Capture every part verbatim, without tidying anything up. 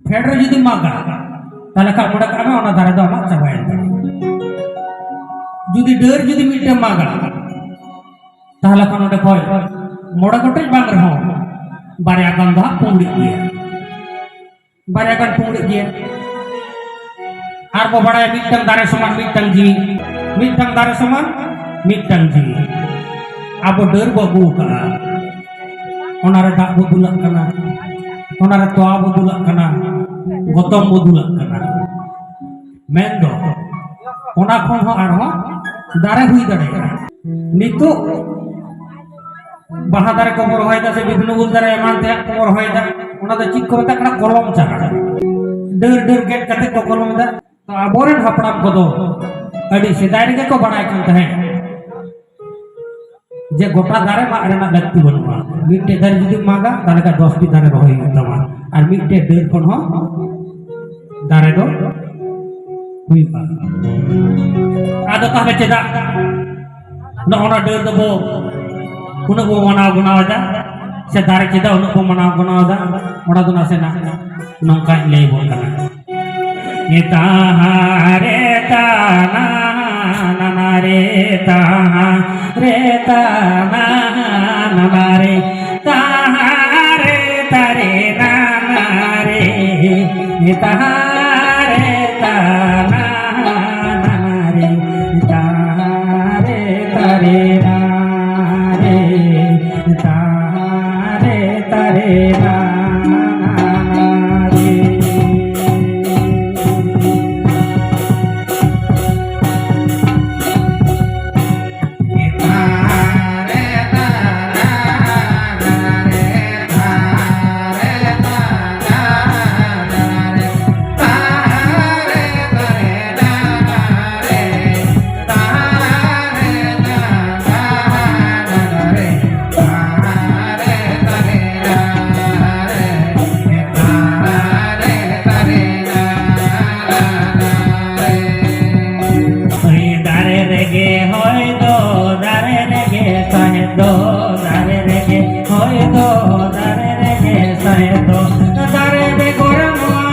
ᱯᱷᱮᱰ ᱨᱮ ᱡᱩᱫᱤ ᱢᱟᱜᱟ, ᱛᱟᱦᱚᱞᱮ ᱠᱷᱟᱱ ᱢᱚᱱᱮ ᱠᱟᱜ ᱢᱮ ᱚᱱᱟ ᱫᱟᱨᱮ ᱫᱚ ᱟᱢᱟᱜ ᱪᱟᱵᱟᱭᱮᱱ ᱛᱟᱢᱟ᱾ ᱡᱩᱫᱤ ᱰᱟᱹᱨ ᱡᱩᱫᱤ ᱢᱤᱫᱴᱮᱱ ᱢᱟᱜᱟ, ᱛᱟᱦᱚᱞᱮ ᱠᱷᱟᱱ ᱚᱸᱰᱮ ᱠᱷᱚᱱ ᱢᱚᱬᱮ ᱜᱚᱴᱮᱡ ᱵᱟᱝ ᱨᱮᱦᱚᱸ ᱵᱟᱨᱭᱟ ᱜᱟᱱ ᱫᱚ ᱦᱟᱸᱜ ᱯᱩᱸᱰᱤᱜ ᱜᱮᱭᱟ, ᱵᱟᱨᱭᱟ ᱜᱟᱱ ᱯᱩᱸᱰᱤᱜ ᱜᱮᱭᱟ᱾ ᱟᱨ ᱵᱚ ᱵᱟᱲᱟᱭᱟ ᱢᱤᱫᱴᱟᱝ ᱫᱟᱨᱮ ᱥᱚᱢᱟᱱ ᱢᱤᱫᱴᱟᱝ ᱡᱤᱣᱤ, ᱢᱤᱫᱴᱟᱝ ᱫᱟᱨᱮ ᱥᱚᱢᱟᱱ ᱢᱤᱫᱴᱟᱝ ᱡᱤᱣᱤ᱾ ᱟᱵᱚ ᱰᱟᱹᱨ ᱵᱚ ᱟᱹᱜᱩ ᱟᱠᱟᱫᱼᱟ, ᱚᱱᱟᱨᱮ ᱫᱟᱜ ᱵᱚ ᱫᱩᱞᱟᱜ ᱠᱟᱱᱟ, ᱚᱱᱟᱨᱮ ᱛᱚᱣᱟ ᱵᱚ ᱫᱩᱞᱟᱜ ᱠᱟᱱᱟ, ᱜᱚᱛᱚᱢ ᱵᱚ ᱫᱩᱞᱟᱜ ᱠᱟᱱᱟ᱾ ᱢᱮᱱᱫᱚ ᱚᱱᱟ ᱠᱷᱚᱱ ᱦᱚᱸ ᱟᱨᱦᱚᱸ ᱫᱟᱨᱮ ᱦᱩᱭ ᱫᱟᱲᱮᱭᱟᱜᱼᱟ᱾ ᱱᱤᱛᱚᱜ ᱵᱟᱦᱟ ᱫᱟᱨᱮ ᱠᱚᱵᱚ ᱨᱚᱦᱚᱭᱮᱫᱟ ᱥᱮ ᱵᱤᱵᱷᱤᱱᱱᱚ ᱩᱞ ᱫᱟᱨᱮ ᱮᱢᱟᱱ ᱛᱮᱭᱟᱜ ᱠᱚᱵᱚ ᱨᱚᱦᱚᱭᱮᱫᱟ, ᱚᱱᱟ ᱫᱚ ᱪᱮᱫ ᱠᱚ ᱢᱮᱛᱟᱜ ᱠᱟᱱᱟ? ᱠᱚᱞᱚᱢ ᱪᱟᱨᱟ᱾ ᱰᱟᱹᱨ ᱰᱟᱹᱨ ᱜᱮᱫ ᱠᱟᱛᱮ ᱠᱚ ᱠᱚᱞᱚᱢ ᱮᱫᱟ᱾ ᱛᱚ ᱟᱵᱚᱨᱮᱱ ᱦᱟᱯᱲᱟᱢ ᱠᱚᱫᱚ ᱟᱹᱰᱤ ᱥᱮᱫᱟᱭ ᱨᱮᱜᱮ ᱠᱚ ᱵᱟᱲᱟᱭ ᱠᱟᱱ ᱛᱟᱦᱮᱸᱫ ᱡᱮ ᱜᱚᱴᱟ ᱫᱟᱨᱮ ᱢᱟᱜ ᱨᱮᱱᱟᱜ ᱞᱟᱹᱠᱛᱤ ᱵᱟᱹᱱᱩᱜᱼᱟ, ᱢᱤᱫᱴᱮᱡ ᱫᱟᱨᱮ ᱡᱩᱫᱤᱢ ᱢᱟᱜᱟ ᱛᱟᱦᱚᱞᱮ ᱠᱷᱟᱱ ᱫᱚᱥᱴᱤ ᱫᱟᱨᱮ ᱨᱚᱦᱚᱭ ᱦᱩᱭᱩᱜ ᱛᱟᱢᱟ, ᱟᱨ ᱢᱤᱫᱴᱮᱡ ᱰᱟᱹᱨ ᱠᱷᱚᱱ ᱦᱚᱸ ᱫᱟᱨᱮ ᱫᱚ ᱦᱩᱭᱩᱜᱼᱟ᱾ ᱟᱫᱚ ᱛᱟᱦᱚᱞᱮ ᱪᱮᱫᱟᱜ ᱱᱚᱜᱼᱚ ᱱᱟ ᱰᱟᱹᱨ ᱫᱚᱵᱚ ᱩᱱᱟᱹᱜ ᱵᱚ ᱢᱟᱱᱟᱣ ᱜᱩᱱᱟᱣ ᱮᱫᱟ, ᱥᱮ ᱫᱟᱨᱮ ᱪᱮᱫᱟᱜ ᱩᱱᱟᱹᱜ ᱵᱚ ᱢᱟᱱᱟᱣ ᱜᱩᱱᱟᱣ ᱮᱫᱟ, ᱚᱱᱟ ᱫᱚ ᱱᱟᱥᱮᱱᱟᱜ ᱱᱚᱝᱠᱟᱧ ᱞᱟᱹᱭ ᱟᱵᱚᱱ ᱠᱟᱱᱟ᱾ ᱛᱟᱦᱟᱨᱮ ᱛᱟᱱᱟ ᱱᱟᱱᱟ ᱨᱮ, ᱛᱟᱦᱟᱨᱮ ᱛᱟᱱᱟ ᱱᱟᱱᱟ ᱨᱮ, ᱛᱟᱦᱟᱨᱮ ᱛᱟᱨᱮ ᱱᱟᱱᱟ ᱨᱮ, ᱛᱟᱦᱟᱨᱮ ᱛᱟᱱᱟ ᱱᱟᱱᱟ ᱨᱮ, ᱛᱟᱦᱟᱨᱮ ᱛᱟᱨᱮ ᱱᱟᱱᱟ ᱨᱮ, ᱛᱟᱦᱟᱨᱮ ᱛᱟᱨᱮ ᱱᱟᱱᱟ ᱨᱮ᱾ ᱫᱟᱨᱮ ᱨᱮᱜᱮ ᱦᱚᱭ ᱫᱚ, ᱫᱟᱨᱮ ᱨᱮᱜᱮ ᱥᱟᱦᱮᱫ ᱫᱚ, ᱫᱟᱨᱮ ᱨᱮᱜᱮ ᱦᱚᱭ ᱫᱚ, ᱫᱟᱨᱮ ᱨᱮᱜᱮ ᱥᱟᱦᱮᱫ ᱫᱚ, ᱫᱟᱨᱮ ᱵᱮᱜᱚᱨ ᱱᱚᱣᱟ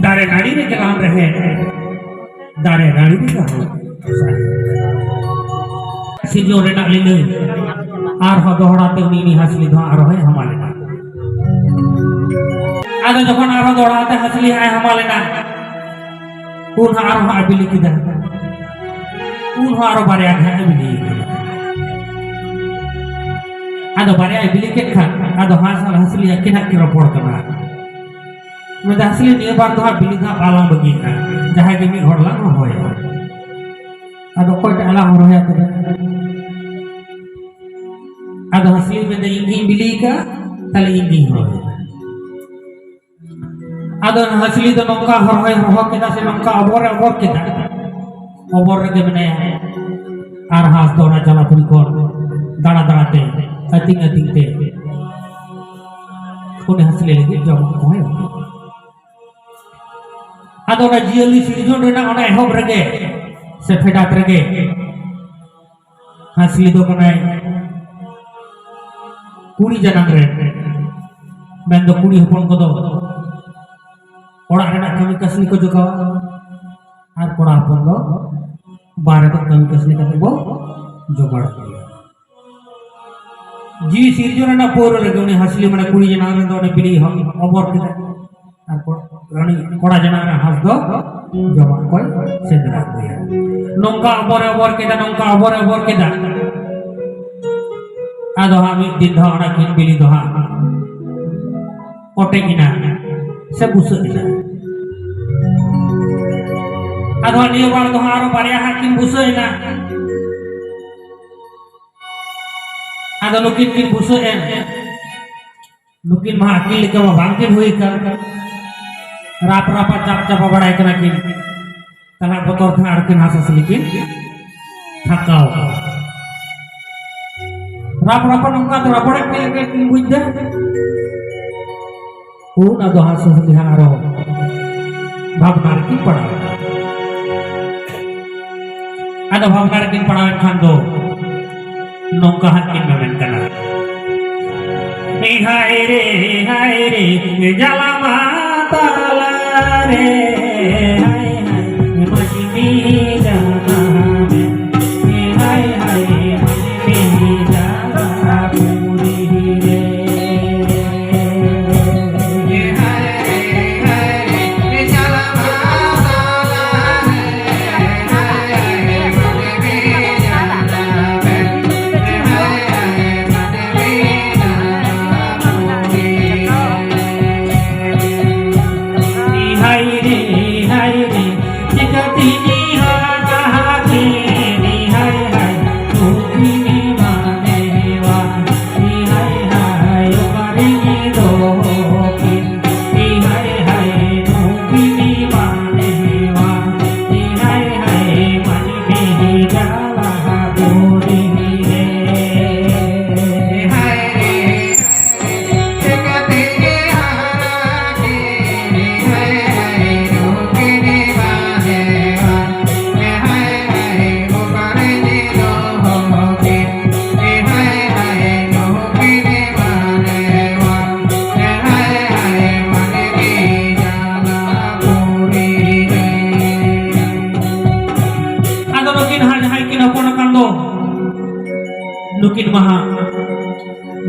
ᱫᱟᱨᱮ ᱱᱟᱹᱲᱤ ᱨᱮ ᱡᱟᱱᱟᱢ ᱨᱮᱦᱮᱫ, ᱫᱟᱨᱮ ᱱᱟᱹᱲᱤ ᱨᱮ ᱡᱟᱱᱟᱢ ᱥᱤᱨᱡᱚᱱ ᱨᱮᱱᱟᱜ ᱞᱤᱞᱟᱹ᱾ ᱟᱨᱦᱚᱸ ᱫᱚᱦᱲᱟ ᱛᱮ ᱩᱱᱤ, ᱩᱱᱤ ᱦᱟᱸᱥᱞᱤ ᱫᱚ ᱟᱨᱦᱚᱸᱭ ᱦᱟᱢᱟᱞ ᱮᱱᱟ᱾ ᱟᱫᱚ ᱡᱚᱠᱷᱚᱱ ᱟᱨᱦᱚᱸ ᱫᱚᱦᱲᱟ ᱛᱮ ᱦᱟᱸᱥᱞᱤ ᱦᱟᱸᱜ ᱮ ᱦᱟᱢᱟᱞ ᱮᱱᱟ, ᱩᱱ ᱦᱚᱸ ᱟᱨᱦᱚᱸ ᱦᱟᱸᱜ ᱮ ᱵᱤᱞᱤ ᱠᱮᱫᱟ᱾ ᱩᱱ ᱦᱚᱸ ᱟᱨᱦᱚᱸ ᱵᱟᱨᱭᱟ ᱜᱮ ᱦᱟᱸᱜ ᱮ ᱵᱤᱞᱤ ᱠᱮᱫᱟ᱾ ᱟᱫᱚ ᱵᱟᱨᱭᱟᱭ ᱵᱤᱞᱤ ᱠᱮᱫ ᱠᱷᱟᱱ, ᱟᱫᱚ ᱦᱟᱸᱥ ᱟᱨ ᱦᱟᱸᱥᱞᱤ ᱟᱹᱠᱤᱱ ᱦᱟᱸᱜ ᱠᱤᱱ ᱨᱚᱯᱚᱲ ᱠᱟᱱᱟ᱾ ᱢᱮᱱᱫᱟ, "ᱦᱟᱸᱥᱞᱤ, ᱱᱤᱭᱟᱹ ᱵᱟᱨ ᱫᱚ ᱦᱟᱸᱜ ᱵᱤᱞᱤ ᱫᱚ ᱦᱟᱸᱜ ᱵᱟᱞᱟᱝ ᱵᱟᱹᱜᱤᱭᱟᱜᱼᱟ, ᱡᱟᱦᱟᱸᱭ ᱜᱮ ᱢᱤᱫ ᱦᱚᱲ ᱞᱟᱝ ᱦᱚᱦᱚᱭᱟ᱾ ᱟᱫᱚ ᱚᱠᱚᱭᱴᱟᱜ ᱞᱟᱝ ᱦᱚᱦᱚᱭᱟ ᱛᱚᱵᱮ?" ᱟᱫᱚ ᱦᱟᱸᱥᱞᱤ ᱢᱮᱱᱫᱟ, "ᱤᱧ ᱜᱤᱧ ᱵᱤᱞᱤ ᱠᱟᱜᱼᱟ, ᱛᱟᱦᱞᱮ ᱤᱧ ᱜᱤᱧ ᱦᱚᱦᱚᱭᱟ᱾" ᱟᱫᱚ ᱦᱟᱸᱥᱞᱤ ᱫᱚ ᱱᱚᱝᱠᱟ ᱦᱚᱨᱦᱚᱭ ᱦᱚᱨᱦᱚ ᱠᱮᱫᱟ ᱥᱮ ᱱᱚᱝᱠᱟ ᱚᱵᱚᱨᱮ ᱚᱵᱚᱨ ᱠᱮᱫᱟ, ᱚᱵᱚᱨ ᱨᱮᱜᱮ ᱢᱮᱱᱟᱭᱟ᱾ ᱟᱨ ᱦᱟᱸᱥ ᱫᱚ ᱚᱱᱟ ᱡᱟᱞᱟᱯᱩᱨᱤ ᱠᱷᱚᱱ ᱫᱟᱬᱟ ᱫᱟᱬᱟ ᱛᱮ, ᱟᱹᱛᱤᱧ ᱟᱹᱛᱤᱧ ᱛᱮ ᱩᱱᱤ ᱦᱟᱸᱥᱞᱤ ᱞᱟᱹᱜᱤᱫ ᱡᱚᱢᱟᱜ ᱠᱚᱦᱚᱸᱭ ᱟᱹᱜᱩ ᱠᱮᱫᱟ᱾ ᱟᱫᱚ ᱚᱱᱟ ᱡᱤᱭᱟᱹᱞᱤ ᱥᱤᱨᱡᱚᱱ ᱨᱮᱱᱟᱜ ᱚᱱᱟ ᱮᱦᱚᱵ ᱨᱮᱜᱮ ᱥᱮ ᱯᱷᱮᱰᱟᱛ ᱨᱮᱜᱮ ᱦᱟᱸᱥᱞᱤ ᱫᱚ ᱠᱟᱱᱟᱭ ᱠᱩᱲᱤ ᱡᱟᱱᱟᱝ ᱨᱮ, ᱢᱮᱱᱫᱚ ᱠᱩᱲᱤ ᱦᱚᱯᱚᱱ ᱠᱚᱫᱚ ᱚᱲᱟᱜ ᱨᱮᱱᱟᱜ ᱠᱟᱹᱢᱤ ᱠᱟᱹᱥᱱᱤ ᱠᱚ ᱡᱚᱜᱟᱣᱟ ᱟᱨ ᱠᱚᱲᱟ ᱦᱚᱯᱚᱱ ᱫᱚ ᱵᱟᱦᱨᱮ ᱠᱷᱚᱱ ᱠᱟᱹᱢᱤ ᱠᱟᱹᱥᱱᱤ ᱠᱟᱛᱮ ᱵᱚ ᱡᱚᱜᱟᱲ ᱠᱚᱣᱟ᱾ ᱡᱤᱣᱤ ᱥᱤᱨᱡᱚᱱ ᱨᱮᱱᱟᱜ ᱯᱳᱭᱞᱳ ᱨᱮᱜᱮ ᱩᱱᱤ ᱦᱟᱸᱥᱞᱤ ᱢᱟᱱᱮ ᱠᱩᱲᱤ ᱡᱟᱱᱟᱝ ᱨᱮᱫᱚ ᱚᱱᱮ ᱵᱤᱞᱤ ᱦᱚ-, ᱚᱵᱚᱨ ᱠᱮᱫᱟ᱾ ᱟᱨ ᱠᱚ-, ᱩᱱᱤ ᱠᱚᱲᱟ ᱡᱟᱱᱟᱝ ᱨᱮ ᱦᱟᱸᱥ ᱫᱚ ᱡᱚᱢᱟᱜ ᱠᱚᱭ ᱥᱮᱸᱫᱽᱨᱟ ᱟᱹᱜᱩᱭᱟ᱾ ᱱᱚᱝᱠᱟ ᱚᱵᱚᱨᱮ ᱚᱵᱚᱨ ᱠᱮᱫᱟ, ᱱᱚᱝᱠᱟ ᱚᱵᱚᱨᱮ ᱚᱵᱚᱨ ᱠᱮᱫᱟ᱾ ᱟᱫᱚ ᱦᱟᱸᱜ ᱢᱤᱫ ᱫᱤᱱ ᱫᱚ ᱦᱟᱸᱜ ᱚᱱᱟ ᱠᱤᱱ ᱵᱤᱞᱤ ᱫᱚ ᱦᱟᱸᱜ ᱚᱴᱮᱡ ᱮᱱᱟ ᱥᱮ ᱵᱩᱥᱟᱹᱜ ᱮᱱᱟ᱾ ᱟᱫᱚ ᱦᱟᱸᱜ ᱱᱤᱭᱟᱹ ᱵᱟᱨ ᱫᱚ ᱦᱟᱸᱜ ᱟᱨᱚ ᱵᱟᱨᱭᱟ ᱦᱟᱸᱜ ᱠᱤᱱ ᱵᱩᱥᱟᱹᱜ ᱮᱱᱟ᱾ ᱟᱫᱚ ᱱᱩᱠᱤᱱ ᱠᱤᱱ ᱵᱩᱥᱟᱹᱜ ᱮᱱ, ᱱᱩᱠᱤᱱ ᱢᱟ ᱟᱹᱠᱤᱞ ᱞᱮᱠᱟ ᱢᱟ ᱵᱟᱝ ᱠᱤᱱ ᱦᱩᱭ ᱟᱠᱟᱱ, ᱨᱟᱯ ᱨᱟᱯᱟ ᱪᱟᱯ ᱪᱟᱯᱟ ᱵᱟᱲᱟᱭ ᱠᱟᱱᱟ ᱠᱤᱱ᱾ ᱛᱟᱦᱞᱮ ᱵᱚᱛᱚᱨ ᱛᱮ ᱟᱨᱠᱤᱱ ᱦᱟᱸᱥ ᱦᱟᱸᱥᱞᱤ ᱠᱤᱱ ᱛᱷᱟᱠᱟᱣ ᱠᱟᱱᱟ᱾ ᱨᱟᱯ ᱨᱟᱯᱟ ᱱᱚᱝᱠᱟ ᱛᱮ ᱨᱟᱯᱚᱲᱮᱫ ᱠᱤᱱ ᱞᱮᱠᱟ ᱠᱤᱱ ᱵᱩᱡᱽ ᱮᱫᱟ᱾ ᱩᱱ ᱟᱫᱚ ᱦᱟᱸᱥ ᱦᱟᱸᱥᱞᱤ ᱦᱟᱸᱜ ᱟᱨᱚ ᱵᱷᱟᱵᱽᱱᱟ ᱨᱮᱠᱤᱱ ᱯᱟᱲᱟᱣ ᱮᱱᱟ᱾ ᱟᱫᱚ ᱵᱷᱟᱵᱽᱱᱟ ᱨᱮᱠᱤᱱ ᱯᱟᱲᱟᱣ ᱮᱱ ᱠᱷᱟᱱ ᱫᱚ ᱱᱚᱝᱠᱟ ᱦᱟᱸᱜ ᱠᱤᱱ ᱢᱮᱢᱮᱱ ᱠᱟᱱᱟ, ᱦᱟᱭ ᱨᱮ, ᱦᱟᱭ ᱨᱮ, ᱡᱟᱞᱟ ᱢᱟ ᱛᱟᱞᱟ ᱨᱮ, ᱦᱟᱭ, ᱦᱟᱭ, ᱢᱟᱹᱱᱢᱤ ᱡᱟᱱᱟᱢ ᱮᱱ, ᱦᱟᱭ, ᱦᱟᱭ, ᱢᱟᱹᱱᱢᱤ ᱡᱟᱱᱟᱢ ᱯᱩᱨᱤ ᱨᱮ᱾ ᱟᱫᱚ ᱱᱩᱠᱤᱱ ᱦᱟᱸᱜ ᱡᱟᱦᱟᱸᱭ ᱠᱤᱱ ᱦᱚᱯᱚᱱ ᱟᱠᱟᱱ ᱫᱚ, ᱱᱩᱠᱤᱱ ᱢᱟ ᱦᱟᱸᱜ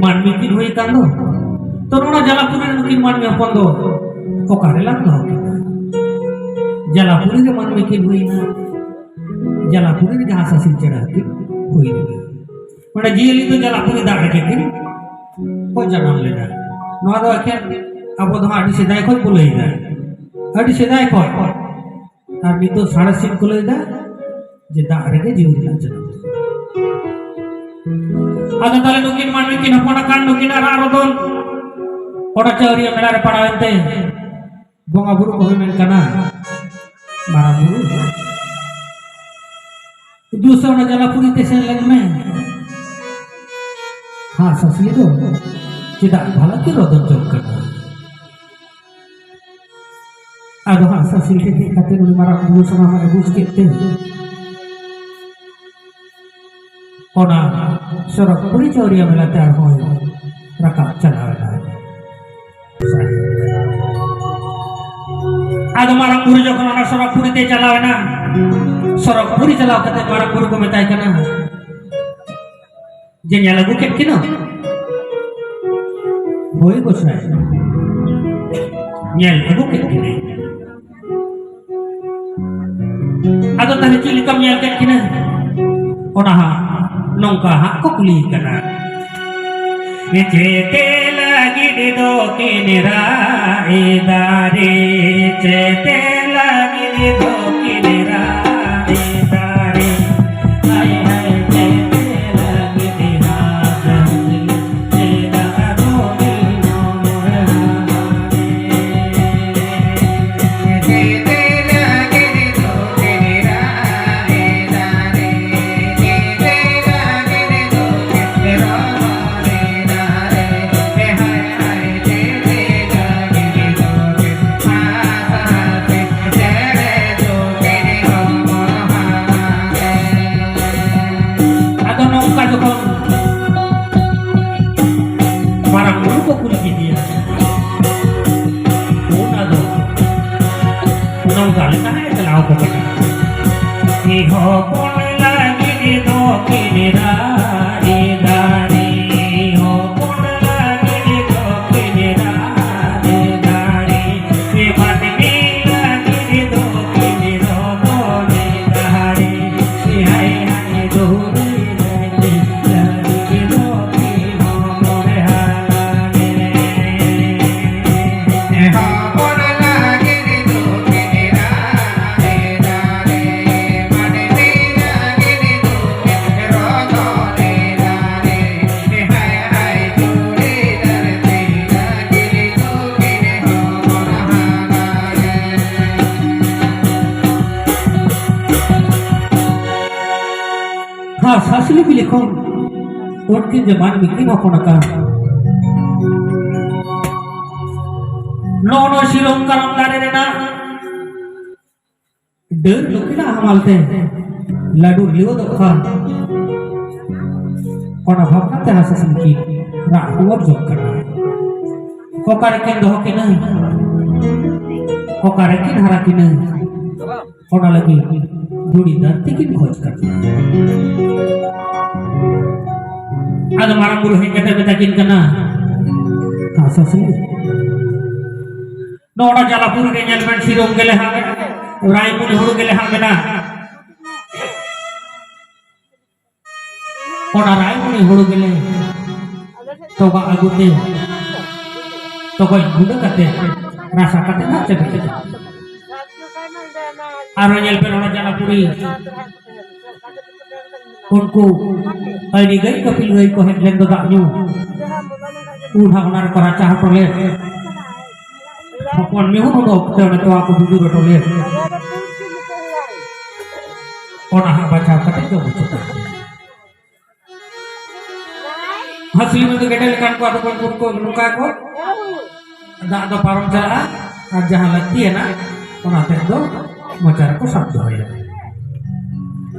ᱢᱟᱹᱱᱢᱤ ᱠᱤᱱ ᱦᱩᱭ ᱟᱠᱟᱱ ᱫᱚ᱾ ᱛᱚ, ᱱᱚᱣᱟ ᱡᱟᱞᱟᱯᱩᱨᱤ ᱨᱮ ᱱᱩᱠᱤᱱ ᱢᱟᱹᱱᱢᱤ ᱦᱚᱯᱚᱱ ᱫᱚ ᱚᱠᱟᱨᱮ ᱞᱟᱝ ᱫᱚᱦᱚ ᱠᱤᱱᱟ? ᱡᱟᱞᱟᱯᱩᱨᱤ ᱨᱮ ᱢᱟᱹᱱᱢᱤ ᱠᱤᱱ ᱦᱩᱭᱱᱟ, ᱡᱟᱞᱟᱯᱩᱨᱤ ᱨᱮ ᱡᱟᱦᱟᱸ ᱥᱟᱥᱤ ᱪᱮᱬᱮ ᱠᱤᱱ ᱦᱩᱭ ᱞᱮᱱᱟ᱾ ᱢᱟᱱᱮ ᱡᱤᱭᱟᱹᱞᱤ ᱫᱚ ᱡᱟᱞᱟᱯᱩᱨᱤ ᱫᱟᱜ ᱨᱮᱜᱮ ᱠᱤᱱ ᱠᱚ ᱡᱟᱱᱟᱢ ᱞᱮᱱᱟ᱾ ᱱᱚᱣᱟ ᱫᱚ ᱮᱠᱷᱮᱱ ᱟᱵᱚ ᱫᱚ ᱦᱟᱸᱜ ᱟᱹᱰᱤ ᱥᱮᱫᱟᱭ ᱠᱷᱚᱱ ᱵᱚ ᱞᱟᱹᱭᱫᱟ, ᱟᱹᱰᱤ ᱥᱮᱫᱟᱭ ᱠᱷᱚᱱ᱾ ᱟᱨ ᱱᱤᱛᱚᱜ ᱥᱟᱬᱮᱥᱤᱭᱟᱹ ᱠᱚ ᱞᱟᱹᱭᱫᱟ ᱡᱮ ᱫᱟᱜ ᱨᱮᱜᱮ ᱡᱤᱣᱤ ᱨᱮᱱᱟᱜ ᱡᱟᱱᱟᱢ᱾ ᱟᱫᱚ ᱛᱟᱦᱞᱮ ᱱᱩᱠᱤᱱ ᱢᱟᱹᱱᱢᱤ ᱠᱤᱱ ᱦᱚᱯᱚᱱ ᱟᱠᱟᱱ, ᱱᱩᱠᱤᱱᱟᱜ ᱨᱟᱜ ᱨᱚᱫᱚᱱ ᱚᱱᱟ ᱪᱟᱹᱣᱨᱤᱭᱟᱹ ᱢᱮᱞᱟ ᱨᱮ ᱯᱟᱲᱟᱣ ᱮᱱᱛᱮ ᱵᱚᱸᱜᱟ ᱵᱩᱨᱩ ᱠᱚ ᱦᱩᱭ ᱢᱮᱱ ᱠᱟᱱᱟ, ᱢᱟᱨᱟᱝ ᱵᱩᱨᱩ, ᱫᱩ ᱥᱮ ᱚᱱᱟ ᱡᱟᱞᱟᱯᱩᱨᱤ ᱛᱮ ᱥᱮᱱ ᱞᱮᱱ ᱢᱮ᱾ ᱦᱟᱸᱥ ᱦᱟᱸᱥᱞᱤ ᱫᱚ ᱪᱮᱫᱟᱜ ᱵᱷᱟᱞᱟ ᱠᱤ ᱨᱚᱫᱚᱱ ᱡᱚᱝ ᱠᱟᱱᱟ? ᱟᱫᱚ ᱦᱟᱸᱥ ᱦᱟᱸᱥᱞᱤ ᱴᱷᱮᱱ ᱦᱮᱡ ᱠᱟᱛᱮ ᱩᱱᱤ ᱢᱟᱨᱟᱝ ᱵᱩᱨᱩ ᱥᱟᱱᱟᱢᱟᱜ ᱮ ᱵᱩᱡᱽ ᱠᱮᱫ ᱛᱮ ᱚᱱᱟ ᱥᱚᱨᱚᱜᱽᱯᱩᱨᱤ ᱪᱟᱹᱣᱨᱤᱭᱟᱹ ᱢᱮᱞᱟ ᱛᱮ ᱟᱨᱦᱚᱸᱭ ᱨᱟᱠᱟᱵ ᱪᱟᱞᱟᱣ ᱮᱱᱟ᱾ ᱟᱫᱚ ᱢᱟᱨᱟᱝ ᱵᱩᱨᱩ ᱡᱚᱠᱷᱚᱱ ᱚᱱᱟ ᱥᱚᱨᱚᱜᱽᱯᱩᱨᱤ ᱛᱮ ᱪᱟᱞᱟᱣ ᱮᱱᱟ, ᱥᱚᱨᱚᱜᱽᱯᱩᱨᱤ ᱪᱟᱞᱟᱣ ᱠᱟᱛᱮ ᱢᱟᱨᱟᱝ ᱵᱩᱨᱩ ᱠᱚ ᱢᱮᱛᱟᱭ ᱠᱟᱱᱟ, ᱡᱮ ᱧᱮᱞ ᱟᱹᱜᱩ ᱠᱮᱫ ᱠᱤᱱᱟᱹ? ᱦᱳᱭ ᱜᱚᱸᱥᱟᱭ, ᱧᱮᱞ ᱟᱹᱜᱩ ᱠᱮᱫ ᱠᱤᱱᱟᱹᱧ᱾ ᱟᱫᱚ ᱛᱟᱦᱞᱮ ᱪᱮᱫ ᱞᱮᱠᱟᱢ ᱧᱮᱞ ᱠᱮᱫ ᱠᱤᱱᱟᱹ? ᱚᱱᱟ ᱦᱟᱸᱜ ᱱᱚᱝᱠᱟ ᱦᱟᱸᱜ ᱠᱚ ᱠᱩᱞᱤ ᱠᱟᱱᱟ᱾ ᱪᱮᱛᱮ ᱞᱟᱹᱜᱤᱫ ᱫᱚ ᱠᱤᱱ ᱨᱟᱜ ᱮᱫᱟ ᱨᱮ, ᱪᱮᱛᱮ ᱞᱟᱹᱜᱤᱫ ᱫᱚ ᱠᱤᱱ ᱨᱟᱜ ᱮᱫᱟ ᱨᱮ, ᱦᱟᱭ ᱦᱟᱭ ᱪᱮᱛᱮ ᱞᱟᱹᱜᱤᱫ ᱦᱟᱸᱜ ᱟᱫᱚ ᱱᱚᱝᱠᱟ ᱡᱚᱠᱷᱚᱱ ᱢᱟᱨᱟᱝ ᱵᱩᱨᱩ ᱠᱚ ᱠᱩᱞᱤ ᱠᱮᱫᱮᱭᱟ, ᱩᱱ ᱟᱫᱚ ᱱᱚᱝᱠᱟ ᱞᱮᱠᱟ ᱦᱟᱸᱜ ᱮ ᱵᱮᱱᱟᱣ ᱠᱚ ᱠᱟᱱᱟ᱾ ᱦᱚᱯᱚᱱ ᱞᱟᱹᱜᱤᱫ ᱫᱚ ᱠᱤᱱ ᱨᱟᱜ ᱮᱫᱟ ᱨᱮ, ᱦᱚᱯᱚᱱ ᱞᱟᱹᱜᱤᱫ ᱫᱚ ᱠᱤᱱ ᱨᱟᱜ ᱮᱫᱟ ᱨᱮ, ᱢᱟᱹᱱᱢᱤ ᱞᱟᱹᱜᱤᱫ ᱫᱚ ᱠᱤᱱ ᱨᱚᱫᱚᱱ ᱮᱫᱟ ᱨᱮ, ᱦᱟᱭ ᱦᱟᱭ ᱫᱩᱨᱤ ᱞᱟᱹᱜᱤᱫ ᱪᱤᱞᱤ ᱵᱤᱞᱤ ᱠᱷᱚᱱ ᱩᱱᱠᱤᱱ ᱡᱮ ᱢᱟᱹᱱᱢᱤ ᱠᱤᱱ ᱦᱚᱯᱚᱱ ᱟᱠᱟᱱ᱾ ᱱᱚᱜᱼᱚ ᱱᱚᱣᱟ ᱥᱤᱨᱚᱢ ᱠᱟᱨᱟᱢ ᱫᱟᱨᱮ ᱨᱮᱱᱟᱜ ᱰᱟᱹᱨ ᱱᱩᱠᱤᱱᱟᱜ ᱦᱟᱢᱟᱞ ᱛᱮ ᱞᱟᱹᱰᱩ ᱨᱤᱣᱟᱹᱫᱚᱜ ᱠᱷᱟᱱ, ᱚᱱᱟ ᱵᱷᱟᱵᱽᱱᱟ ᱛᱮ ᱦᱟᱸᱥ ᱦᱟᱸᱥᱞᱤ ᱠᱤᱱ ᱨᱟᱜ ᱦᱚᱢᱚᱨ ᱡᱚᱝ ᱠᱟᱱᱟ᱾ ᱚᱠᱟ ᱨᱮᱠᱤᱱ ᱫᱚᱦᱚ ᱠᱤᱱᱟ, ᱚᱠᱟ ᱨᱮᱠᱤᱱ ᱦᱟᱨᱟ ᱠᱤᱱᱟ, ᱚᱱᱟ ᱞᱟᱹᱜᱤᱫ ᱫᱷᱩᱲᱤ ᱫᱷᱟᱹᱨᱛᱤ ᱠᱤᱱ ᱠᱷᱚᱡᱽ ᱠᱟᱱᱟ᱾ ᱟᱫᱚ ᱢᱟᱨᱟᱝ ᱵᱩᱨᱩ ᱦᱮᱡ ᱠᱟᱛᱮ ᱢᱮᱛᱟ ᱠᱤᱱ ᱠᱟᱱᱟ, ᱦᱟᱸᱥ ᱦᱟᱸᱥᱞᱤ, ᱱᱚᱰᱮ ᱡᱟᱞᱟᱯᱩᱨᱤ ᱨᱮ ᱧᱮᱞ ᱵᱮᱱ, ᱥᱤᱨᱚᱢ ᱜᱮᱞᱮ ᱦᱟᱸᱜ ᱢᱮᱱᱟᱜ, ᱨᱟᱭᱢᱩᱱᱤ ᱦᱩᱲᱩ ᱜᱮᱞᱮ ᱦᱟᱸᱜ ᱢᱮᱱᱟᱜ᱾ ᱚᱱᱟ ᱨᱟᱭᱢᱩᱱᱤ ᱦᱩᱲᱩ ᱜᱮᱞᱮ ᱛᱚᱜᱟ ᱟᱹᱜᱩ ᱛᱮ, ᱛᱚᱜᱚᱡ ᱜᱩᱸᱰᱟᱹ ᱠᱟᱛᱮ, ᱨᱟᱥᱟ ᱠᱟᱛᱮ ᱦᱟᱸᱜ ᱪᱮᱯᱮᱡ ᱠᱟᱛᱮ᱾ ᱟᱨᱦᱚᱸ ᱧᱮᱞ ᱵᱮᱱ, ᱚᱱᱟ ᱡᱟᱞᱟᱯᱩᱨᱤ ᱩᱱᱠᱩ ᱟᱹᱰᱤ ᱜᱟᱹᱭ ᱠᱟᱹᱯᱤᱞ ᱜᱟᱹᱭ ᱠᱚ ᱦᱮᱡ ᱞᱮᱱ ᱫᱚ ᱫᱟᱜ ᱧᱩ, ᱩᱱ ᱦᱟᱸᱜ ᱚᱱᱟ ᱨᱮᱠᱚ ᱨᱟᱪᱟ ᱦᱚᱴᱚ ᱞᱮᱫ᱾ ᱦᱚᱯᱚᱱ ᱢᱤᱦᱩ ᱦᱚᱸ ᱚᱠᱛᱮ ᱚᱸᱰᱮ ᱛᱚᱣᱟ ᱠᱚ ᱵᱩᱡᱩᱨ ᱦᱚᱴᱚ ᱞᱮᱫ᱾ ᱚᱱᱟ ᱦᱟᱸᱜ ᱵᱟᱪᱷᱟᱣ ᱠᱟᱛᱮ ᱡᱚᱢ ᱦᱚᱪᱚ ᱠᱚᱣᱟ᱾ ᱦᱟᱸᱥᱞᱤ ᱢᱮᱱᱛᱮ ᱜᱮᱰᱮ ᱞᱮᱠᱟᱱ ᱠᱚ ᱟᱫᱚ ᱵᱚᱱ ᱠᱚ ᱱᱚᱝᱠᱟ ᱠᱚ ᱫᱟᱜ ᱫᱚ ᱯᱟᱨᱚᱢ ᱪᱟᱞᱟᱜᱼᱟ, ᱟᱨ ᱡᱟᱦᱟᱸ ᱞᱟᱹᱠᱛᱤᱭᱟᱱᱟ ᱚᱱᱟ ᱛᱮᱫ ᱫᱚ ᱢᱚᱪᱟ ᱨᱮᱠᱚ ᱥᱟᱵ ᱫᱚᱦᱚᱭᱟ᱾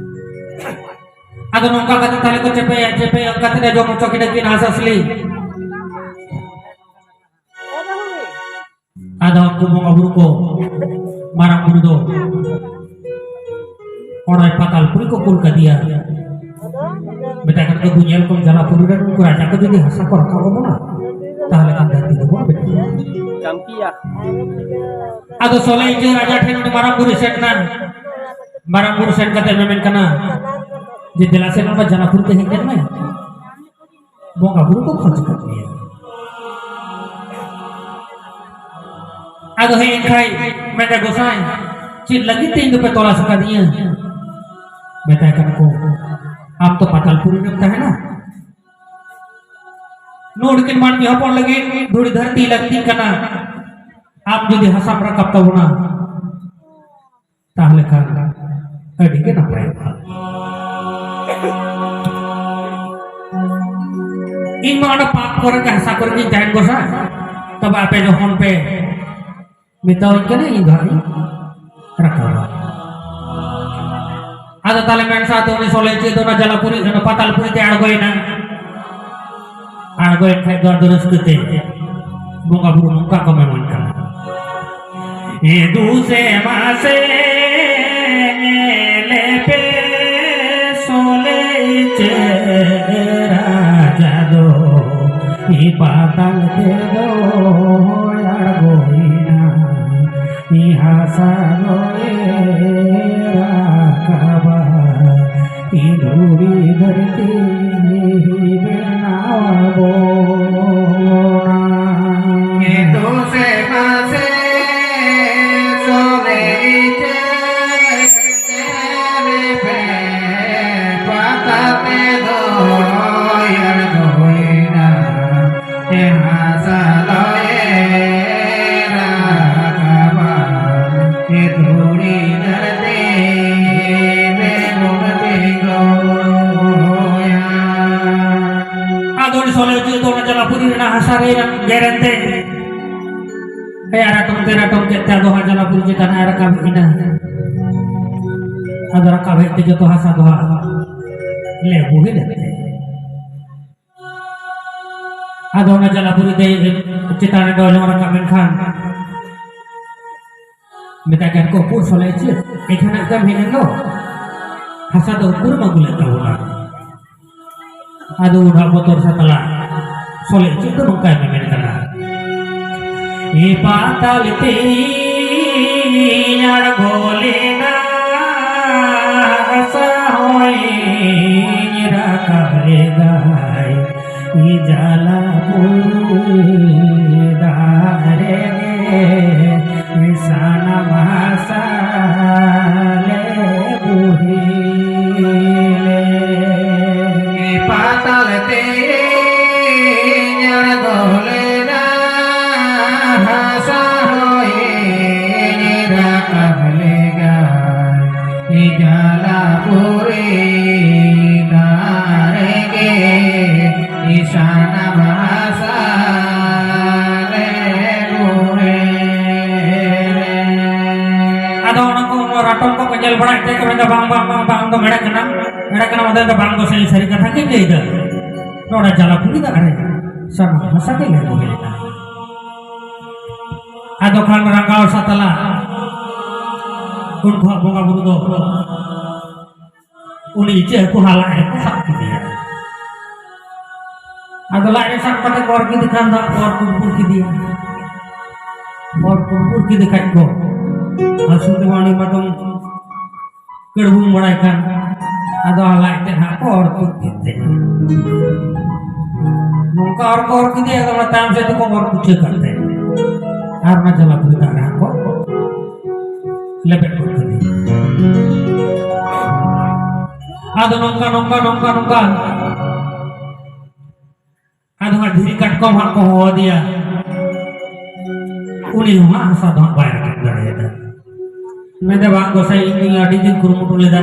ᱟᱫᱚ ᱱᱚᱝᱠᱟ ᱠᱟᱛᱮ ᱛᱟᱦᱞᱮ ᱠᱚ ᱪᱮᱯᱮᱡ ᱪᱮᱯᱮᱡ ᱠᱟᱛᱮ ᱮ ᱡᱚᱢ ᱦᱚᱪᱚ ᱠᱤᱱᱟ ᱠᱤᱱ ᱦᱟᱸᱥ ᱦᱟᱸᱥᱞᱤ᱾ ᱟᱫᱚ ᱩᱱᱠᱩ ᱵᱚᱸᱜᱟ ᱵᱩᱨᱩ ᱠᱚ, ᱢᱟᱨᱟᱝ ᱵᱩᱨᱩ ᱫᱚ ᱚᱱᱟ ᱯᱟᱛᱟᱞᱯᱩᱨᱤ ᱠᱚ ᱠᱩᱞ ᱠᱟᱫᱮᱭᱟ᱾ ᱢᱮᱛᱟᱭ ᱠᱟᱱᱟ ᱠᱚ, "ᱫᱩ ᱧᱮᱞ ᱠᱚᱢ, ᱡᱟᱞᱟᱯᱩᱨᱤ ᱨᱮᱱ ᱩᱱᱠᱩ ᱨᱟᱡᱟ ᱠᱚ ᱡᱩᱫᱤ ᱦᱟᱥᱟ ᱠᱚ ᱨᱟᱠᱟᱵ ᱟᱵᱚᱱᱟ, ᱛᱟᱦᱞᱮ ᱠᱷᱟᱱ ᱫᱷᱟᱹᱨᱛᱤ ᱫᱚᱵᱚᱱ ᱵᱮᱱᱟᱣᱟ᱾" ᱟᱫᱚ ᱥᱚᱞᱮ ᱤᱧ ᱨᱟᱡᱟ ᱴᱷᱮᱱ ᱩᱱᱤ ᱢᱟᱨᱟᱝ ᱵᱩᱨᱩ ᱥᱮᱱ ᱮᱱᱟ᱾ ᱢᱟᱨᱟᱝ ᱵᱩᱨᱩ ᱥᱮᱱ ᱠᱟᱛᱮ ᱢᱮᱢᱮᱱ ᱠᱟᱱᱟ ᱡᱮ, "ᱫᱮᱞᱟ ᱥᱮ, ᱱᱚᱣᱟ ᱡᱟᱞᱟᱯᱩᱨᱤ ᱛᱮ ᱦᱮᱡ ᱞᱮᱱ ᱢᱮ, ᱵᱚᱸᱜᱟ ᱵᱩᱨᱩ ᱠᱚ ᱠᱷᱚᱡ ᱠᱟᱫ ᱢᱮᱭᱟ᱾" ᱟᱫᱚ ᱦᱮᱡ ᱮᱱ ᱠᱷᱟᱡ ᱢᱮᱱᱫᱟ, "ᱜᱚᱸᱥᱟᱭ, ᱪᱮᱫ ᱞᱟᱹᱜᱤᱫ ᱛᱮ ᱤᱧ ᱫᱚᱯᱮ ᱛᱚᱞᱟᱥ ᱟᱠᱟᱫᱤᱧᱟ?" ᱢᱮᱛᱟᱭ ᱠᱟᱱᱟ ᱠᱚ, "ᱟᱢ ᱛᱚ ᱯᱟᱛᱟᱞᱯᱩᱨᱤ ᱨᱮᱢ ᱛᱟᱦᱮᱱᱟ, ᱱᱩᱠᱤᱱ ᱢᱟᱹᱱᱢᱤ ᱦᱚᱯᱚᱱ ᱞᱟᱹᱜᱤᱫ ᱫᱷᱩᱲᱤ ᱫᱷᱟᱹᱨᱛᱤ ᱞᱟᱹᱠᱛᱤᱜ ᱠᱟᱱᱟ, ᱟᱢ ᱡᱩᱫᱤ ᱦᱟᱥᱟᱢ ᱨᱟᱠᱟᱵ ᱛᱟᱵᱚᱱᱟ, ᱛᱟᱦᱞᱮ ᱠᱷᱟᱱ ᱟᱹᱰᱤ ᱜᱮ ᱱᱟᱯᱟᱭᱚᱜᱼᱟ᱾" ᱤᱧ ᱢᱟ ᱚᱸᱰᱮ ᱯᱟᱠ ᱠᱚᱨᱮ ᱜᱮ, ᱦᱟᱥᱟ ᱠᱚᱨᱮ ᱜᱤᱧ ᱛᱟᱦᱮᱱ ᱜᱚᱥᱟ᱾ ᱛᱚᱵᱮ ᱟᱯᱮ ᱡᱚᱠᱷᱚᱱ ᱯᱮ ᱢᱮᱛᱟᱣᱟᱹᱧ ᱠᱟᱱᱟ, ᱤᱧ ᱫᱚ ᱦᱟᱸᱜ ᱤᱧ ᱨᱟᱠᱟᱵᱟ᱾ ᱟᱫᱚ ᱛᱟᱦᱞᱮ ᱢᱮᱱ ᱥᱟᱶᱛᱮ ᱩᱱᱤ ᱥᱚᱞᱦᱮ ᱪᱮᱫ ᱫᱚ ᱚᱱᱟ ᱡᱟᱞᱟᱯᱩᱨᱤ, ᱚᱱᱟ ᱯᱟᱛᱟᱞᱯᱩᱨᱤ ᱛᱮ ᱟᱬᱜᱚᱭᱮᱱᱟ᱾ ᱟᱬᱜᱚᱭᱮᱱ ᱠᱷᱟᱡ ᱫᱚ ᱟᱫᱚ ᱨᱟᱹᱥᱠᱟᱹ ᱛᱮ ᱵᱚᱸᱜᱟ ᱵᱩᱨᱩ ᱱᱚᱝᱠᱟ ᱠᱚ ᱢᱮᱢᱮᱱ ᱠᱟᱱᱟ᱾ ᱮ ᱫᱩᱥᱮ ᱢᱟᱥᱮ ᱧᱮᱞᱮ ᱯᱮ ᱥᱚᱞᱮ ᱪᱮ ᱨᱟᱡᱟ ᱫᱚ ᱤ ᱯᱟᱛᱟᱞ ᱛᱮ ᱫᱚᱭ ᱟᱬᱜᱚᱭᱮᱱᱟ, ᱤ ᱦᱟᱥᱟ ᱫᱚᱭ ᱨᱟᱠᱟᱵᱟ᱾ ᱤᱧ ᱫᱷᱩᱲᱤ ᱫᱷᱟᱹᱨᱛᱤ ᱵᱮᱱᱟᱣ ᱵᱚᱱᱟ᱾ ᱮ ᱫᱩᱥᱮ ᱢᱟᱥᱮ ᱥᱚᱞᱮ ᱪᱮ ᱯᱟᱛᱟ ᱛᱮ ᱫᱚᱭ ᱟᱬᱜᱚᱭᱮᱱᱟ᱾ ᱮ ᱦᱟᱥᱟ ᱫᱚᱭ ᱨᱟᱠᱟᱵᱟ, ᱮ ᱫᱷᱩᱲᱤ ᱫᱷᱟᱹᱨᱛᱤ ᱵᱮᱜᱩᱱ ᱛᱤᱸᱜᱩᱭᱟ᱾ ᱟᱫᱚ ᱩᱱᱤ ᱥᱚᱞᱮ ᱪᱮᱫ ᱫᱚ ᱚᱱᱟ ᱡᱟᱞᱟᱯᱩᱨᱤ ᱨᱮᱱᱟᱜ ᱦᱟᱥᱟ ᱨᱮ ᱜᱮᱨᱮᱱ ᱛᱮ, ᱮ ᱟᱨ ᱟᱴᱚᱢ ᱛᱮ ᱟᱴᱚᱢ ᱠᱮᱫ ᱛᱮ ᱟᱫᱚ ᱦᱟᱸᱜ ᱡᱟᱞᱟᱯᱩᱨᱤ ᱪᱮᱛᱟᱱ ᱮ ᱨᱟᱠᱟᱵ ᱦᱮᱡ ᱮᱱᱟ᱾ ᱟᱫᱚ ᱨᱟᱠᱟᱵ ᱦᱮᱡ ᱛᱮ ᱡᱚᱛᱚ ᱦᱟᱥᱟ ᱫᱚ ᱦᱟᱸᱜ ᱞᱮ ᱵᱩᱦᱤᱞ ᱮᱱ ᱛᱮ᱾ ᱟᱫᱚ ᱚᱱᱟ ᱡᱟᱞᱟᱯᱩᱨᱤ ᱫᱮᱡ ᱪᱮᱛᱟᱱ ᱨᱮ ᱰᱚᱞ ᱨᱟᱠᱟᱵ ᱮᱱᱠᱷᱟᱱ ᱢᱮᱛᱟᱜ ᱠᱟᱱ ᱠᱚ, "ᱩᱠᱩᱨ ᱥᱚᱞᱮ ᱪᱮᱫ ᱮᱠᱷᱟᱱᱟᱜ ᱠᱟᱢ ᱦᱮᱡ ᱮᱱ ᱫᱚ? ᱦᱟᱥᱟ ᱫᱚ ᱩᱠᱩᱨᱮᱢ ᱟᱹᱜᱩ ᱞᱮᱫ ᱛᱟᱵᱚᱱᱟ?" ᱟᱫᱚ ᱩᱱᱟᱹᱜ ᱵᱚᱛᱚᱨ ᱥᱟᱛᱞᱟ ᱥᱚᱞᱮ ᱪᱮᱫ ᱫᱚ ᱱᱚᱝᱠᱟᱭ ᱢᱮᱢᱮᱱ ᱠᱟᱱᱟ, ᱮ ᱯᱟᱛᱟᱞ ᱛᱮᱧ ᱟᱬᱜᱚ ᱞᱮᱱᱟ, ᱦᱟᱥᱟ ᱦᱚᱸᱭ ᱨᱟᱠᱟᱵ ᱞᱮᱫᱟᱭ, ᱤ ᱡᱟᱞᱟ ᱵᱩᱨᱩ ᱫᱟᱨᱮ ᱜᱮ ᱥᱟᱱᱟᱢ ᱦᱟᱥᱟ ᱞᱮ ᱵᱩᱦᱤᱞᱮ᱾ ᱯᱟᱛᱟᱞ ᱛᱮᱧ ᱟᱬᱜᱚ ᱞᱮᱱᱟ, ᱦᱟᱥᱟ ᱦᱚᱸᱭ ᱨᱟᱠᱟᱵ ᱞᱮᱜᱟ᱾ ᱡᱟᱞᱟᱯᱩᱨᱤ ᱫᱟᱨᱮ ᱜᱮ ᱤᱥᱟᱱ ᱧᱮᱞ ᱵᱟᱲᱟᱭᱮᱫ ᱛᱮ ᱠᱚ ᱢᱮᱱᱫᱟ, "ᱵᱟᱝ, ᱵᱟᱝ, ᱵᱟᱝ, ᱵᱟᱝ, ᱟᱢ ᱫᱚᱢ ᱮᱲᱮ ᱠᱟᱱᱟ, ᱮᱲᱮ ᱠᱟᱱᱟ, ᱚᱸᱰᱮ ᱫᱚ ᱵᱟᱝ ᱫᱚ ᱥᱟᱹᱨᱤ, ᱥᱟᱹᱨᱤ ᱠᱟᱛᱷᱟ ᱜᱮᱧ ᱞᱟᱹᱭᱫᱟ᱾ ᱱᱚᱰᱮ ᱡᱟᱞᱟᱯᱩᱨᱤ ᱫᱟᱜ ᱨᱮ ᱥᱟᱱᱟᱢ ᱦᱟᱥᱟ ᱜᱮ ᱞᱮ ᱵᱚᱦᱮᱞ ᱮᱱᱟ᱾" ᱟᱫᱚ ᱠᱷᱟᱱ ᱨᱟᱸᱜᱟᱣ ᱥᱟᱛᱞᱟ ᱩᱱᱠᱩᱣᱟᱜ ᱵᱚᱸᱜᱟ ᱵᱩᱨᱩ ᱫᱚ ᱩᱱᱤ ᱤᱪᱟᱹᱜ ᱦᱟᱹᱠᱩ ᱦᱟᱞᱟᱝ ᱨᱮᱠᱚ ᱥᱟᱵ ᱠᱮᱫᱮᱭᱟ᱾ ᱟᱫᱚ ᱞᱟᱡ ᱨᱮ ᱥᱟᱵ ᱠᱟᱛᱮ ᱠᱚ ᱚᱨ ᱠᱮᱫᱮ ᱠᱷᱟᱱ ᱫᱚ ᱚᱨ ᱠᱩᱲᱠᱩᱲ ᱠᱮᱫᱮᱭᱟ᱾ ᱚᱨ ᱠᱩᱲᱠᱩᱲ ᱠᱮᱫᱮ ᱠᱷᱟᱡ ᱠᱚ ᱦᱟᱹᱥᱩ ᱛᱮ ᱩᱱᱤ ᱢᱟᱛᱚᱢ ᱠᱟᱹᱲᱵᱩᱝ ᱵᱟᱲᱟᱭ ᱠᱷᱟᱱ ᱟᱫᱚ ᱞᱟᱡ ᱛᱮ ᱱᱟᱦᱟᱜ ᱠᱚ ᱚᱨ ᱛᱩᱫ ᱠᱮᱫ ᱛᱟᱭᱟ᱾ ᱱᱚᱝᱠᱟ ᱚᱨ ᱠᱚ ᱚᱨ ᱠᱮᱫᱮᱭᱟ, ᱟᱫᱚ ᱚᱱᱟ ᱛᱟᱭᱚᱢ ᱥᱮᱫ ᱛᱮᱠᱚ ᱚᱨ ᱠᱩᱪᱟᱹ ᱠᱟᱜ ᱛᱟᱭᱟ᱾ ᱟᱨ ᱚᱱᱟ ᱡᱟᱞᱟᱯᱩᱨᱤ ᱫᱟᱜ ᱨᱮᱦᱚᱸ ᱠᱚ ᱞᱮᱵᱮᱫ ᱜᱚᱫ ᱠᱮᱫᱮᱭᱟ᱾ ᱟᱫᱚ ᱱᱚᱝᱠᱟ, ᱱᱚᱝᱠᱟ, ᱱᱚᱝᱠᱟ, ᱱᱚᱝᱠᱟ᱾ ᱟᱫᱚ ᱦᱟᱸᱜ ᱫᱷᱤᱨᱤ ᱠᱟᱴᱠᱚᱢ ᱦᱟᱸᱜ ᱠᱚ ᱦᱚᱦᱚ ᱟᱫᱮᱭᱟ᱾ ᱩᱱᱤ ᱦᱚᱸ ᱦᱟᱸᱜ ᱦᱟᱥᱟ ᱫᱚ ᱦᱟᱸᱜ ᱵᱟᱭ ᱨᱟᱠᱟᱵ ᱫᱟᱲᱮᱭᱟᱫᱟ᱾ ᱢᱮᱱᱫᱟ, "ᱵᱟᱝ ᱜᱚᱸᱥᱟᱭ, ᱤᱧ ᱫᱚ ᱟᱹᱰᱤ ᱫᱤᱱ ᱠᱩᱨᱩᱢᱩᱴᱩ ᱞᱮᱫᱟ᱾"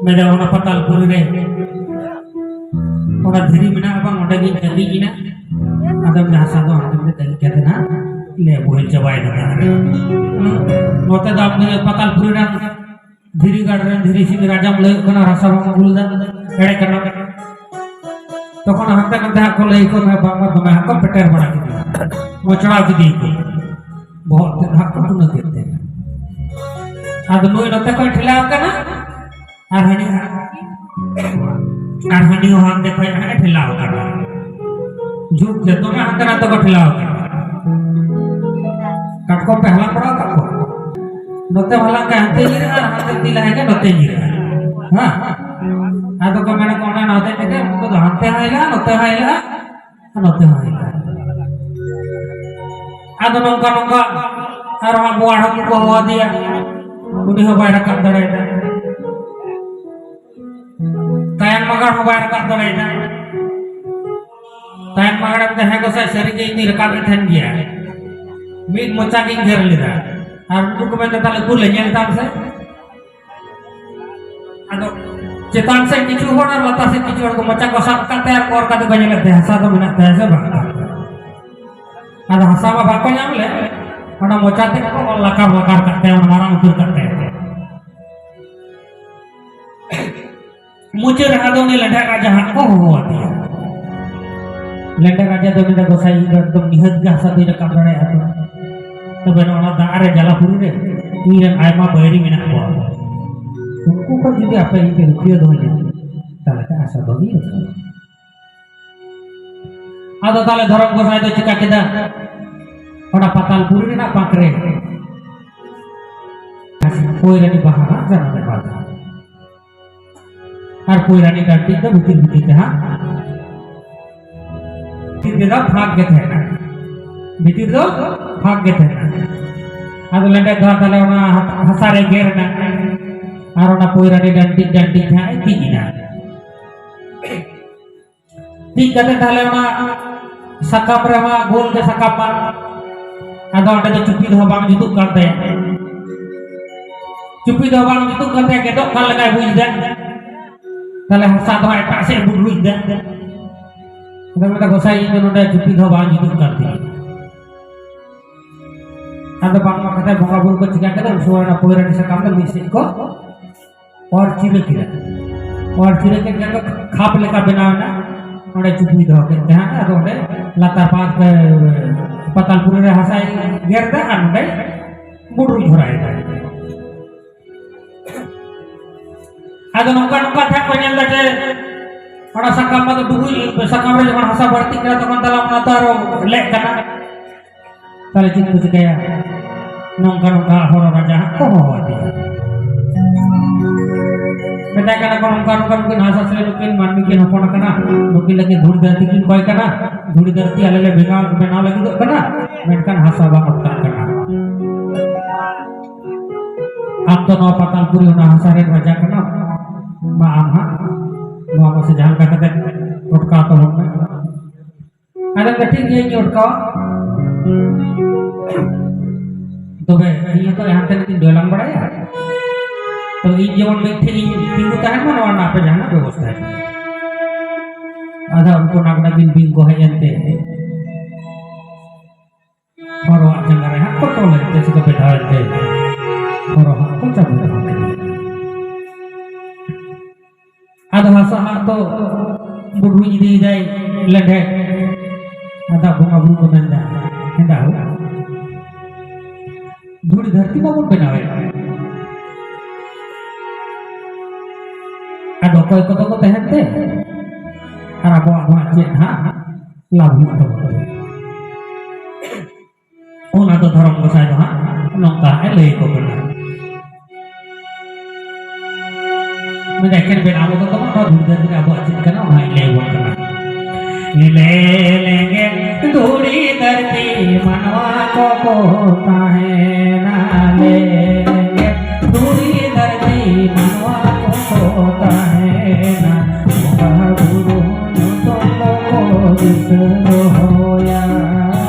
ᱢᱮᱱᱫᱟ, "ᱚᱱᱟ ᱯᱟᱛᱟᱞᱯᱩᱨᱤ ᱨᱮ ᱚᱱᱟ ᱫᱷᱤᱨᱤ ᱢᱮᱱᱟᱜᱼᱟ ᱵᱟᱝ, ᱚᱸᱰᱮ ᱜᱤᱧ ᱛᱟᱹᱠᱤᱡ ᱮᱱᱟ᱾ ᱟᱫᱚ ᱢᱮᱱᱫᱟ, ᱦᱟᱥᱟ ᱫᱚ ᱚᱸᱰᱮ ᱜᱮ ᱛᱟᱹᱠᱤᱡ ᱠᱟᱛᱮ ᱱᱟᱦᱟᱜ ᱞᱮ ᱵᱚᱦᱮᱞ ᱪᱟᱵᱟᱭᱮᱱᱟ ᱫᱟᱜ ᱨᱮ᱾ ᱱᱚᱛᱮ ᱫᱚ ᱟᱢ ᱫᱚ ᱯᱟᱛᱟᱞᱯᱩᱨᱤ ᱨᱮᱱ ᱫᱷᱤᱨᱤ ᱜᱟᱲ ᱨᱮᱱ ᱫᱷᱤᱨᱤ ᱥᱤᱝ ᱨᱟᱡᱟᱢ ᱞᱟᱹᱭᱚᱜ ᱠᱟᱱᱟ, ᱦᱟᱥᱟ ᱵᱟᱢ ᱟᱹᱜᱩ ᱞᱮᱫᱟ, ᱮᱲᱮ ᱠᱟᱱᱟ᱾" ᱛᱚᱠᱷᱚᱱ ᱦᱟᱱᱛᱮ ᱱᱟᱛᱮ ᱦᱟᱸᱜ ᱠᱚ ᱞᱟᱹᱭ ᱠᱚ ᱢᱮ, ᱵᱟᱝᱢᱟ ᱫᱚᱢᱮ ᱦᱟᱸᱜ ᱠᱚ ᱯᱮᱴᱮᱨ ᱵᱟᱲᱟ ᱠᱮᱫᱮᱭᱟ, ᱢᱚᱪᱲᱟᱣ ᱠᱮᱫᱮᱭᱟ ᱠᱚ, ᱵᱚᱦᱚᱜ ᱛᱮᱫ ᱦᱟᱸᱜ ᱠᱚ ᱴᱩᱱᱟᱹ ᱠᱮᱫ ᱛᱟᱭᱟ᱾ ᱟᱫᱚ ᱱᱩᱭ ᱱᱚᱛᱮ ᱠᱷᱚᱱ ᱴᱷᱮᱞᱟᱣ ᱠᱟᱱᱟ, ᱟᱨ ᱦᱟᱹᱱᱤ, ᱟᱨ ᱦᱟᱹᱱᱤ ᱦᱚᱸ ᱦᱟᱱᱛᱮ ᱠᱷᱚᱱ ᱦᱟᱸᱜ ᱮ ᱴᱷᱮᱞᱟᱣ ᱠᱟᱱᱟ᱾ ᱡᱩᱜᱽ ᱡᱚᱛᱚ ᱢᱟ ᱦᱟᱱᱛᱮ ᱱᱟᱛᱮ ᱠᱚ ᱴᱷᱮᱞᱟᱣ ᱠᱟᱱᱟ᱾ ᱠᱟᱴᱠᱚᱢ ᱯᱮ ᱦᱟᱞᱟᱝ ᱵᱟᱲᱟ ᱟᱠᱟᱫ ᱠᱚᱣᱟ? ᱱᱚᱛᱮ ᱦᱟᱞᱟᱝ ᱠᱷᱟᱱ ᱦᱟᱱᱛᱮ ᱧᱤᱨᱟ ᱟᱨ ᱦᱟᱱᱛᱮ ᱛᱤ ᱞᱟᱦᱟ ᱜᱮ ᱱᱚᱛᱮ ᱧᱤᱨᱟ᱾ ᱦᱮᱸ? ᱟᱫᱚ ᱠᱚ ᱢᱮᱱᱟ ᱠᱚ, "ᱚᱱᱟ ᱱᱚᱛᱮ ᱛᱮᱜᱮ", ᱩᱱᱠᱩ ᱫᱚ ᱦᱟᱱᱛᱮ ᱦᱚᱸ ᱦᱮᱞᱟᱜᱼᱟ, ᱱᱚᱛᱮ ᱦᱚᱸ ᱦᱮᱞᱟᱜᱼᱟ, ᱟᱨ ᱱᱚᱛᱮ ᱦᱚᱸ ᱦᱮᱞᱟᱜᱼᱟ᱾ ᱟᱫᱚ ᱱᱚᱝᱠᱟ ᱱᱚᱝᱠᱟ ᱟᱨᱦᱚᱸ ᱵᱳᱣᱟᱲ ᱦᱟᱹᱠᱩ ᱠᱚ ᱦᱚᱦᱚ ᱟᱫᱮᱭᱟ, ᱩᱱᱤ ᱦᱚᱸ ᱵᱟᱭ ᱨᱟᱠᱟᱵ ᱫᱟᱲᱮᱭᱟᱫᱟ᱾ ᱛᱟᱭᱟᱱ ᱢᱟᱜᱟᱲ ᱦᱚᱸ ᱵᱟᱭ ᱨᱟᱠᱟᱵ ᱫᱟᱲᱮᱭᱟᱫᱟ᱾ ᱛᱟᱭᱟᱱ ᱢᱟᱜᱟᱲ ᱮ ᱢᱮᱱᱫᱟ, "ᱦᱮᱸ ᱜᱚᱸᱥᱟᱭ, ᱥᱟᱹᱨᱤᱜᱮ ᱤᱧ ᱫᱩᱧ ᱨᱟᱠᱟᱵ ᱮᱫ ᱛᱟᱦᱮᱱ ᱜᱮᱭᱟ, ᱢᱤᱫ ᱢᱚᱪᱟ ᱜᱤᱧ ᱜᱮᱨ ᱞᱮᱫᱟ᱾" ᱟᱨ ᱩᱱᱠᱩ ᱠᱚ ᱢᱮᱱᱫᱟ, "ᱛᱟᱦᱞᱮ ᱩᱠᱩᱨ ᱞᱮ ᱧᱮᱞ ᱛᱟᱢ ᱥᱮ?" ᱟᱫᱚ ᱪᱮᱛᱟᱱ ᱥᱮᱫ ᱠᱤᱪᱷᱩ ᱦᱚᱲ ᱟᱨ ᱞᱟᱛᱟᱨ ᱥᱮᱫ ᱠᱤᱪᱷᱩ ᱦᱚᱲ ᱠᱚ ᱢᱚᱪᱟ ᱠᱚ ᱥᱟᱵ ᱠᱟᱛᱮ ᱟᱨ ᱠᱚ ᱚᱨ ᱠᱟᱛᱮ ᱠᱚ ᱧᱮᱞᱮᱫ ᱛᱟᱦᱮᱸ, ᱦᱟᱥᱟ ᱫᱚ ᱢᱮᱱᱟᱜ ᱛᱟᱭᱟ ᱥᱮ ᱵᱟᱝ? ᱟᱫᱚ ᱦᱟᱥᱟ ᱢᱟ ᱵᱟᱠᱚ ᱧᱟᱢ ᱞᱮᱫ, ᱚᱱᱟ ᱢᱚᱪᱟ ᱛᱮᱫ ᱠᱚ ᱚᱨ ᱞᱟᱠᱟᱨ ᱞᱟᱠᱟᱨ ᱠᱟᱜ ᱛᱟᱭᱟ, ᱚᱱᱟ ᱢᱟᱨᱟᱝ ᱩᱛᱟᱹᱨ ᱠᱟᱜ ᱛᱟᱭᱟ᱾ ᱢᱩᱪᱟᱹᱫ ᱨᱮ ᱟᱫᱚ ᱩᱱᱤ ᱞᱮᱸᱰᱮᱫ ᱨᱟᱡᱟ ᱦᱟᱸᱜ ᱠᱚ ᱦᱚᱦᱚ ᱟᱫᱮᱭᱟ᱾ ᱞᱮᱸᱰᱮᱫ ᱨᱟᱡᱟ ᱫᱚ ᱢᱮᱱᱟ, "ᱜᱚᱸᱥᱟᱭ, ᱤᱧ ᱫᱚ ᱮᱠᱫᱚᱢ ᱱᱤᱦᱟᱹᱛ ᱜᱮ ᱦᱟᱥᱟ ᱫᱚᱧ ᱨᱟᱠᱟᱵ ᱫᱟᱲᱮᱭᱟᱜᱼᱟ ᱛᱚ᱾ ᱛᱚᱵᱮ ᱱᱚᱣᱟ ᱫᱟᱜ ᱨᱮ ᱡᱟᱞᱟᱯᱩᱨᱤ ᱨᱮ ᱤᱧ ᱨᱮᱱ ᱟᱭᱢᱟ ᱵᱟᱹᱭᱨᱤ ᱢᱮᱱᱟᱜ ᱠᱚᱣᱟ, ᱩᱱᱠᱩ ᱠᱷᱚᱱ ᱡᱩᱫᱤ ᱟᱯᱮ ᱤᱧ ᱯᱮ ᱨᱩᱠᱷᱤᱭᱟᱹ ᱫᱚᱦᱚᱧᱟ, ᱛᱟᱦᱞᱮ ᱠᱷᱟᱱ ᱦᱟᱥᱟ ᱫᱚ ᱤᱧ ᱨᱟᱠᱟᱵᱟ᱾" ᱟᱫᱚ ᱛᱟᱦᱞᱮ ᱫᱷᱚᱨᱚᱢ ᱜᱚᱸᱥᱟᱭ ᱫᱚ ᱪᱤᱠᱟ ᱠᱮᱫᱟ? ᱚᱱᱟ ᱯᱟᱛᱟᱞᱯᱩᱨᱤ ᱨᱮᱱᱟᱜ ᱯᱟᱸᱠ ᱨᱮ ᱯᱚᱭᱨᱟᱱᱤ ᱵᱟᱦᱟ ᱦᱟᱸᱜ ᱡᱟᱱᱟᱢ ᱮ ᱮᱢᱟᱫᱟ᱾ ᱟᱨ ᱯᱚᱭᱨᱟᱱᱤ ᱰᱟᱹᱱᱴᱤᱡ ᱫᱚ ᱵᱷᱤᱛᱤᱨ ᱵᱷᱤᱛᱤᱨ ᱛᱮ ᱦᱟᱸᱜ, ᱵᱷᱤᱛᱤᱨ ᱛᱮᱫᱚ ᱯᱷᱟᱸᱠ ᱜᱮ ᱛᱟᱦᱮᱱᱟ, ᱵᱷᱤᱛᱤᱨ ᱫᱚ ᱯᱷᱟᱸᱠ ᱜᱮ ᱛᱟᱦᱮᱱᱟ᱾ ᱟᱫᱚ ᱞᱮᱸᱰᱮᱫ ᱫᱚ ᱛᱟᱦᱞᱮ ᱚᱱᱟ ᱦᱟᱥᱟ ᱨᱮ ᱜᱮᱨ ᱮᱱᱟ, ᱟᱨ ᱚᱱᱟ ᱯᱚᱭᱨᱟᱱᱤ ᱰᱟᱹᱱᱴᱤᱡ ᱰᱟᱹᱱᱴᱤᱡ ᱦᱟᱸᱜ ᱮ ᱛᱤᱡ ᱮᱱᱟ᱾ ᱴᱷᱤᱠ ᱠᱟᱛᱮ ᱛᱟᱦᱞᱮ ᱚᱱᱟ ᱥᱟᱠᱟᱢ ᱨᱮᱢᱟ ᱜᱳᱞ ᱜᱮ ᱥᱟᱠᱟᱢ ᱢᱟ, ᱟᱫᱚ ᱚᱸᱰᱮ ᱫᱚ ᱪᱩᱯᱤ ᱫᱚᱦᱚ ᱵᱟᱝ ᱡᱩᱛᱩᱜ ᱠᱟᱱ ᱛᱟᱭᱟ᱾ ᱪᱩᱯᱤ ᱫᱚᱦᱚ ᱵᱟᱝ ᱡᱩᱛᱩᱜ ᱠᱟᱱ ᱛᱟᱭᱟ, ᱜᱮᱫᱚᱜ ᱠᱟᱱ ᱞᱮᱠᱟᱭ ᱵᱩᱡᱽ ᱮᱫᱟ᱾ ᱛᱟᱦᱞᱮ ᱦᱟᱥᱟ ᱫᱚ ᱮᱴᱟᱜ ᱥᱮᱫ ᱵᱩᱰᱨᱩᱡ ᱮᱫᱟ᱾ ᱟᱫᱚ ᱢᱮᱱᱫᱟ, "ᱜᱚᱸᱥᱟᱭ, ᱤᱧ ᱫᱚ ᱱᱚᱰᱮ ᱪᱩᱯᱤ ᱫᱚᱦᱚ ᱵᱟᱝ ᱡᱩᱛᱩᱜ ᱠᱟᱱ ᱛᱤᱧᱟ᱾" ᱟᱫᱚ ᱵᱟᱝᱢᱟ ᱠᱟᱛᱷᱟ ᱵᱚᱸᱜᱟ ᱵᱩᱨᱩ ᱠᱚ ᱪᱤᱠᱟ ᱠᱮᱫᱟ, ᱩᱱ ᱥᱚᱢᱚᱭ ᱚᱱᱟ ᱯᱚᱭᱨᱟᱱᱤ ᱥᱟᱠᱟᱢ ᱫᱚ ᱢᱤᱫ ᱥᱮᱫ ᱠᱚ ᱚᱨ ᱪᱤᱨᱟᱹ ᱠᱮᱫᱟ᱾ ᱚᱨ ᱪᱤᱨᱟᱹ ᱠᱮᱫ ᱠᱷᱟᱱ ᱫᱚ ᱠᱷᱟᱯ ᱞᱮᱠᱟ ᱵᱮᱱᱟᱣ ᱮᱱᱟ᱾ ᱚᱸᱰᱮ ᱪᱩᱯᱤ ᱫᱚᱦᱚ ᱠᱮᱫ ᱛᱟᱦᱮᱸᱫ, ᱟᱫᱚ ᱚᱸᱰᱮ ᱞᱟᱛᱟᱨ ᱯᱟᱛ-, ᱯᱟᱛᱟᱞᱯᱩᱨᱤ ᱨᱮ ᱦᱟᱥᱟᱭ ᱜᱮᱨ ᱮᱫᱟ ᱟᱨ ᱱᱚᱸᱰᱮ ᱵᱩᱰᱨᱩᱡ ᱵᱷᱚᱨᱟᱣ ᱮᱫᱟ᱾ ᱟᱫᱚ ᱱᱚᱝᱠᱟ ᱱᱚᱝᱠᱟ ᱛᱮ ᱠᱚ ᱧᱮᱞ ᱮᱫᱟ ᱡᱮ ᱚᱱᱟ ᱥᱟᱠᱟᱢ ᱢᱟ ᱫᱚ ᱰᱩᱵᱩᱡ, ᱥᱟᱠᱟᱢ ᱨᱮ ᱡᱚᱠᱷᱚᱱ ᱦᱟᱥᱟ ᱵᱟᱹᱲᱛᱤᱜ ᱠᱟᱱᱟ, ᱛᱚᱠᱷᱚᱱ ᱛᱟᱦᱞᱮ ᱚᱱᱟ ᱛᱚ ᱟᱨᱚ ᱞᱮᱜ ᱠᱟᱱᱟ᱾ ᱛᱟᱦᱞᱮ ᱪᱮᱫ ᱠᱚ ᱪᱤᱠᱟᱹᱭᱟ? ᱱᱚᱝᱠᱟ ᱱᱚᱝᱠᱟ ᱦᱚᱨᱚ ᱨᱟᱡᱟ ᱦᱟᱸᱜ ᱠᱚ ᱦᱚᱦᱚ ᱟᱫᱮᱭᱟ᱾ ᱢᱮᱛᱟᱭ ᱠᱟᱱᱟ ᱠᱚ, "ᱱᱚᱝᱠᱟ ᱱᱚᱝᱠᱟ ᱱᱩᱠᱤᱱ ᱦᱟᱸᱥ ᱦᱟᱸᱥᱞᱤ ᱱᱩᱠᱤᱱ ᱢᱟᱹᱱᱢᱤ ᱠᱤᱱ ᱦᱚᱯᱚᱱ ᱟᱠᱟᱱᱟ, ᱱᱩᱠᱤᱱ ᱞᱟᱹᱜᱤᱫ ᱫᱷᱩᱲᱤ ᱫᱷᱟᱹᱨᱛᱤ ᱠᱤᱱ ᱠᱚᱭ ᱠᱟᱱᱟ, ᱫᱷᱩᱲᱤ ᱫᱷᱟᱹᱨᱛᱤ ᱟᱞᱮ ᱞᱮ ᱵᱮᱱᱟᱣ, ᱵᱮᱱᱟᱣ ᱞᱟᱹᱜᱤᱫᱚᱜ ᱠᱟᱱᱟ, ᱢᱮᱱᱠᱷᱟᱱ ᱦᱟᱥᱟ ᱵᱟᱝ ᱚᱴᱠᱟᱜ ᱠᱟᱱᱟ᱾ ᱟᱢ ᱫᱚ ᱱᱚᱣᱟ ᱯᱟᱛᱟᱞᱯᱩᱨᱤ ᱚᱱᱟ ᱦᱟᱥᱟ ᱨᱮᱱ ᱨᱟᱡᱟ ᱠᱟᱱᱟᱢ, ᱢᱟ ᱟᱢ ᱦᱟᱸᱜ ᱱᱚᱣᱟ ᱢᱟᱥᱮ ᱡᱟᱦᱟᱸ ᱞᱮᱠᱟ ᱠᱟᱛᱮ ᱚᱴᱠᱟᱣ ᱛᱟᱵᱚᱱ ᱢᱮ᱾" ᱟᱫᱚ ᱠᱟᱹᱴᱤᱡ ᱜᱮ ᱤᱧ ᱚᱴᱠᱟᱣᱟ᱾ ᱛᱚᱵᱮ ᱤᱧ ᱦᱚᱸᱛᱚ ᱦᱟᱱᱛᱮ ᱱᱟᱛᱮᱧ ᱫᱚᱭᱞᱟᱝ ᱵᱟᱲᱟᱭᱟ᱾ ᱛᱚ ᱤᱧ ᱡᱮᱢᱚᱱ ᱢᱤᱫ ᱴᱷᱮᱱ ᱤᱧ ᱛᱤᱸᱜᱩ ᱛᱟᱦᱮᱱ ᱢᱟ, ᱱᱚᱣᱟ ᱨᱮᱱᱟᱜ ᱟᱯᱮ ᱡᱟᱦᱟᱱᱟᱜ ᱵᱮᱵᱚᱥᱛᱷᱟᱭ ᱯᱮ᱾ ᱟᱫᱚ ᱩᱱᱠᱩ ᱱᱟᱜᱽᱱᱟᱜᱤᱱ ᱵᱤᱧ ᱠᱚ ᱦᱮᱡ ᱮᱱᱛᱮ ᱦᱚᱨᱚᱣᱟᱜ ᱡᱟᱸᱜᱟ ᱨᱮ ᱦᱟᱸᱜ ᱠᱚ ᱛᱚᱞ ᱮᱱᱛᱮ ᱥᱮ ᱠᱚ ᱵᱮᱫᱷᱟᱣ ᱮᱱᱛᱮ ᱦᱚᱨᱚ ᱦᱟᱸᱜ ᱠᱚ ᱪᱟᱵᱩ ᱫᱚᱦᱚ ᱠᱮᱫᱮᱭᱟ᱾ ᱥᱟᱦᱟᱨ ᱫᱚ ᱵᱩᱰᱨᱩᱡ ᱤᱫᱤᱭᱮᱫᱟᱭ ᱞᱮᱸᱰᱮᱫ᱾ ᱟᱫᱚ ᱵᱚᱸᱜᱟ ᱵᱩᱨᱩ ᱠᱚ ᱢᱮᱱᱫᱟ, ᱦᱮᱸᱫᱟ ᱦᱳ, ᱫᱷᱩᱲᱤ ᱫᱷᱟᱹᱨᱛᱤ ᱢᱟᱵᱚᱱ ᱵᱮᱱᱟᱣᱮᱫ, ᱟᱫᱚ ᱚᱠᱚᱭ ᱠᱚᱫᱚ ᱠᱚ ᱛᱟᱦᱮᱱ ᱛᱮ ᱟᱨ ᱟᱵᱚᱣᱟᱜ ᱫᱚ ᱦᱟᱸᱜ ᱪᱮᱫ ᱦᱟᱸᱜ ᱞᱟᱵᱷ ᱦᱩᱭᱩᱜ ᱛᱟᱵᱚᱱᱟ? ᱚᱱᱟ ᱫᱚ ᱫᱷᱚᱨᱚᱢ ᱜᱚᱸᱥᱟᱭ ᱫᱚ ᱦᱟᱸᱜ ᱱᱚᱝᱠᱟ ᱦᱟᱸᱜ ᱮ ᱞᱟᱹᱭ ᱟᱠᱚ ᱠᱟᱱᱟ᱾ ᱢᱮᱱᱫᱟ, ᱮᱠᱮᱱ ᱵᱮᱱᱟᱣ ᱠᱚᱫᱚ ᱛᱟᱵᱚᱱ ᱱᱚᱣᱟ ᱫᱷᱩᱲᱤ ᱫᱷᱟᱹᱨᱛᱤ ᱨᱮ ᱟᱵᱚᱣᱟᱜ ᱪᱮᱫ ᱠᱟᱱᱟ, ᱚᱱᱟ ᱦᱟᱸᱜ ᱞᱟᱹᱭ ᱟᱵᱚᱱ ᱠᱟᱱᱟ᱾ ᱞᱮ ᱞᱮᱸᱜᱮ ᱫᱷᱩᱲᱤ ᱫᱷᱟᱹᱨᱛᱤ ᱢᱟᱱᱣᱟ ᱠᱚᱠᱚ ᱛᱟᱦᱮᱱᱟ, ᱞᱮ ᱞᱮᱸᱜᱮ ᱫᱷᱩᱲᱤ ᱫᱷᱟᱹᱨᱛᱤ ᱢᱟᱱᱣᱟ ᱠᱚᱠᱚ ᱛᱟᱦᱮᱱᱟ, ᱵᱚᱸᱜᱟ ᱵᱩᱨᱩ ᱧᱩᱛᱩᱢ ᱫᱚᱠᱚ ᱫᱤᱥᱟᱹ ᱫᱚᱦᱚᱭᱟ᱾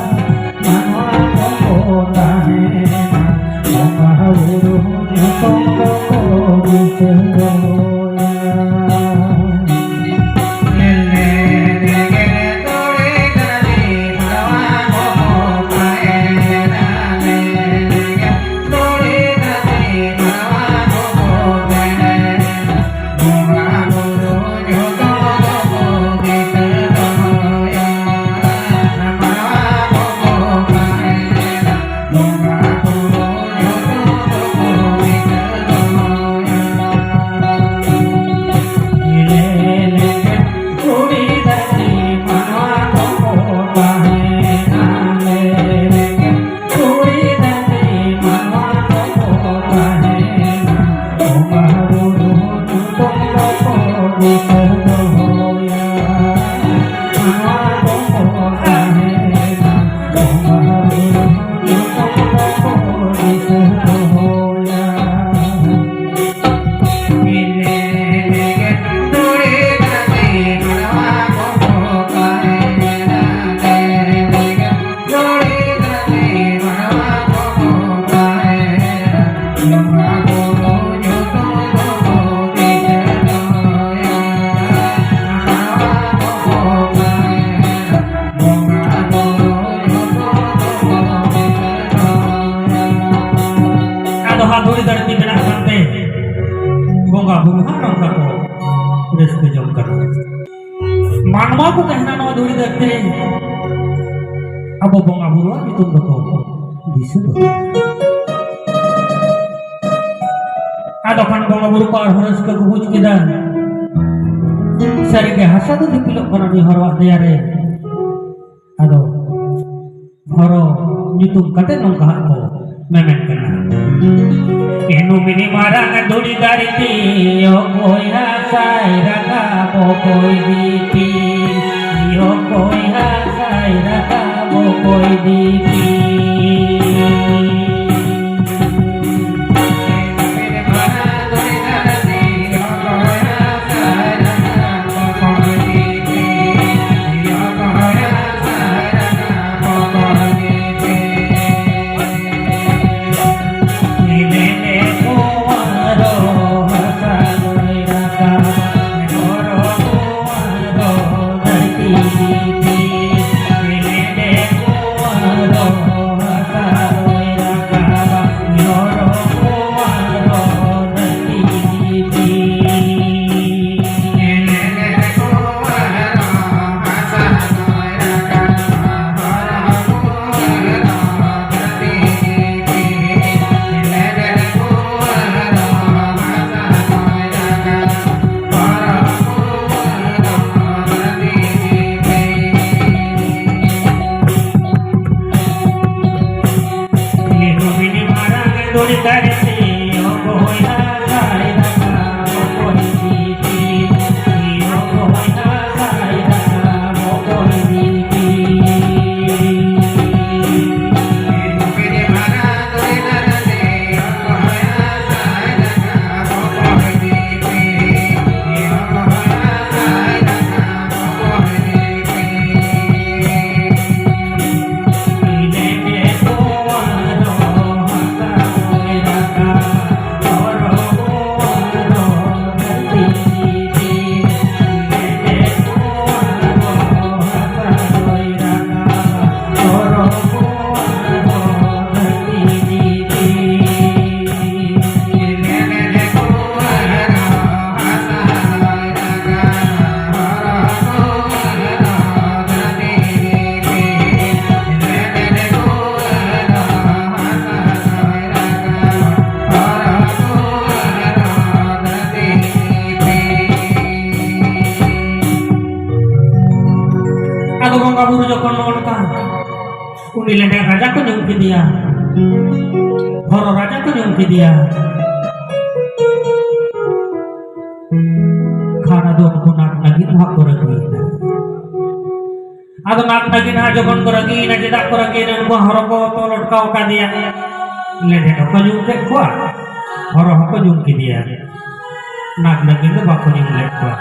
ᱢᱟᱱᱣᱟ ᱠᱚᱠᱚ ᱛᱟᱦᱮᱱᱟ, ᱵᱚᱸᱜᱟ ᱵᱩᱨᱩ ᱧᱩᱛᱩᱢ ᱫᱚᱠᱚ ᱫᱤᱥᱟᱹ ᱫᱚᱦᱚᱭᱟ᱾ ᱢᱟᱱᱣᱟ ᱠᱚ ᱛᱟᱦᱮᱱᱟ ᱱᱚᱣᱟ ᱫᱷᱩᱲᱤ ᱫᱷᱟᱹᱨᱛᱤ ᱨᱮ, ᱟᱵᱚ ᱵᱚᱸᱜᱟ ᱵᱩᱨᱩᱣᱟᱜ ᱧᱩᱛᱩᱢ ᱫᱚᱠᱚ ᱫᱤᱥᱟᱹ ᱫᱚ᱾ ᱟᱫᱚ ᱠᱷᱟᱱ ᱵᱚᱸᱜᱟ ᱵᱩᱨᱩ ᱠᱚ ᱟᱨᱦᱚᱸ ᱨᱟᱹᱥᱠᱟᱹ ᱠᱚ ᱵᱩᱡᱽ ᱠᱮᱫᱟ᱾ ᱥᱟᱹᱨᱤᱜᱮ ᱦᱟᱥᱟ ᱫᱚ ᱫᱤᱯᱤᱞᱚᱜ ᱠᱟᱱᱟ ᱱᱩᱭ ᱦᱚᱨᱚᱣᱟᱜ ᱫᱮᱭᱟ ᱨᱮ᱾ ᱟᱫᱚ ᱦᱚᱨᱚ ᱧᱩᱛᱩᱢ ᱠᱟᱛᱮ ᱱᱚᱝᱠᱟ ᱦᱟᱸᱜ ᱠᱚ ᱢᱮᱢᱮᱱ ᱠᱟᱱᱟ᱾ ᱮᱱᱩ ᱢᱤᱱᱤ ᱢᱟᱨᱟᱝ ᱫᱷᱩᱲᱤ ᱫᱟᱨᱮ ᱛᱮ, ᱚᱠᱚᱭ ᱦᱟᱥᱟᱭ ᱨᱟᱠᱟᱵ ᱚᱠᱚᱭ ᱫᱤᱯᱤᱞ, ᱚᱠᱚᱭ ᱦᱟᱥᱟᱭ ᱨᱟᱠᱟᱵ ᱚᱠᱚᱭ ᱫᱤᱯᱤᱞ᱾ ᱟᱫᱚ ᱵᱚᱸᱜᱟ ᱵᱩᱨᱩ ᱡᱚᱠᱷᱚᱱ ᱱᱚᱜᱼᱚ ᱱᱚᱝᱠᱟ, ᱩᱱᱤ ᱞᱮᱸᱰᱮᱫ ᱨᱟᱡᱟ ᱠᱚ ᱧᱩᱢ ᱠᱮᱫᱮᱭᱟ, ᱦᱚᱨᱚ ᱨᱟᱡᱟ ᱠᱚ ᱧᱩᱢ ᱠᱮᱫᱮᱭᱟ᱾ ᱠᱷᱟᱱ ᱟᱫᱚ ᱩᱱᱠᱩ ᱱᱟᱜ ᱱᱟᱹᱜᱤᱱ ᱦᱟᱸᱜ ᱠᱚ ᱨᱟᱹᱜᱤᱭᱮᱱᱟ᱾ ᱟᱫᱚ ᱱᱟᱜ ᱱᱟᱹᱜᱤᱱ ᱦᱟᱸᱜ ᱡᱚᱠᱷᱚᱱ ᱠᱚ ᱨᱟᱹᱜᱤᱭᱮᱱᱟ, ᱪᱮᱫᱟᱜ ᱠᱚ ᱨᱟᱹᱜᱤᱭᱮᱱᱟ? ᱩᱱᱠᱩ ᱦᱚᱨᱚ ᱠᱚ ᱛᱚᱞ ᱚᱴᱠᱟᱣ ᱟᱠᱟᱫᱮᱭᱟ, ᱞᱮᱸᱰᱮᱫ ᱦᱚᱸᱠᱚ ᱧᱩᱢ ᱠᱮᱫ ᱠᱚᱣᱟ, ᱦᱚᱨᱚ ᱦᱚᱸᱠᱚ ᱧᱩᱢ ᱠᱮᱫᱮᱭᱟ, ᱱᱟᱜ ᱱᱟᱹᱜᱤᱱ ᱫᱚ ᱵᱟᱠᱚ ᱧᱩᱢ ᱞᱮᱫ ᱠᱚᱣᱟ᱾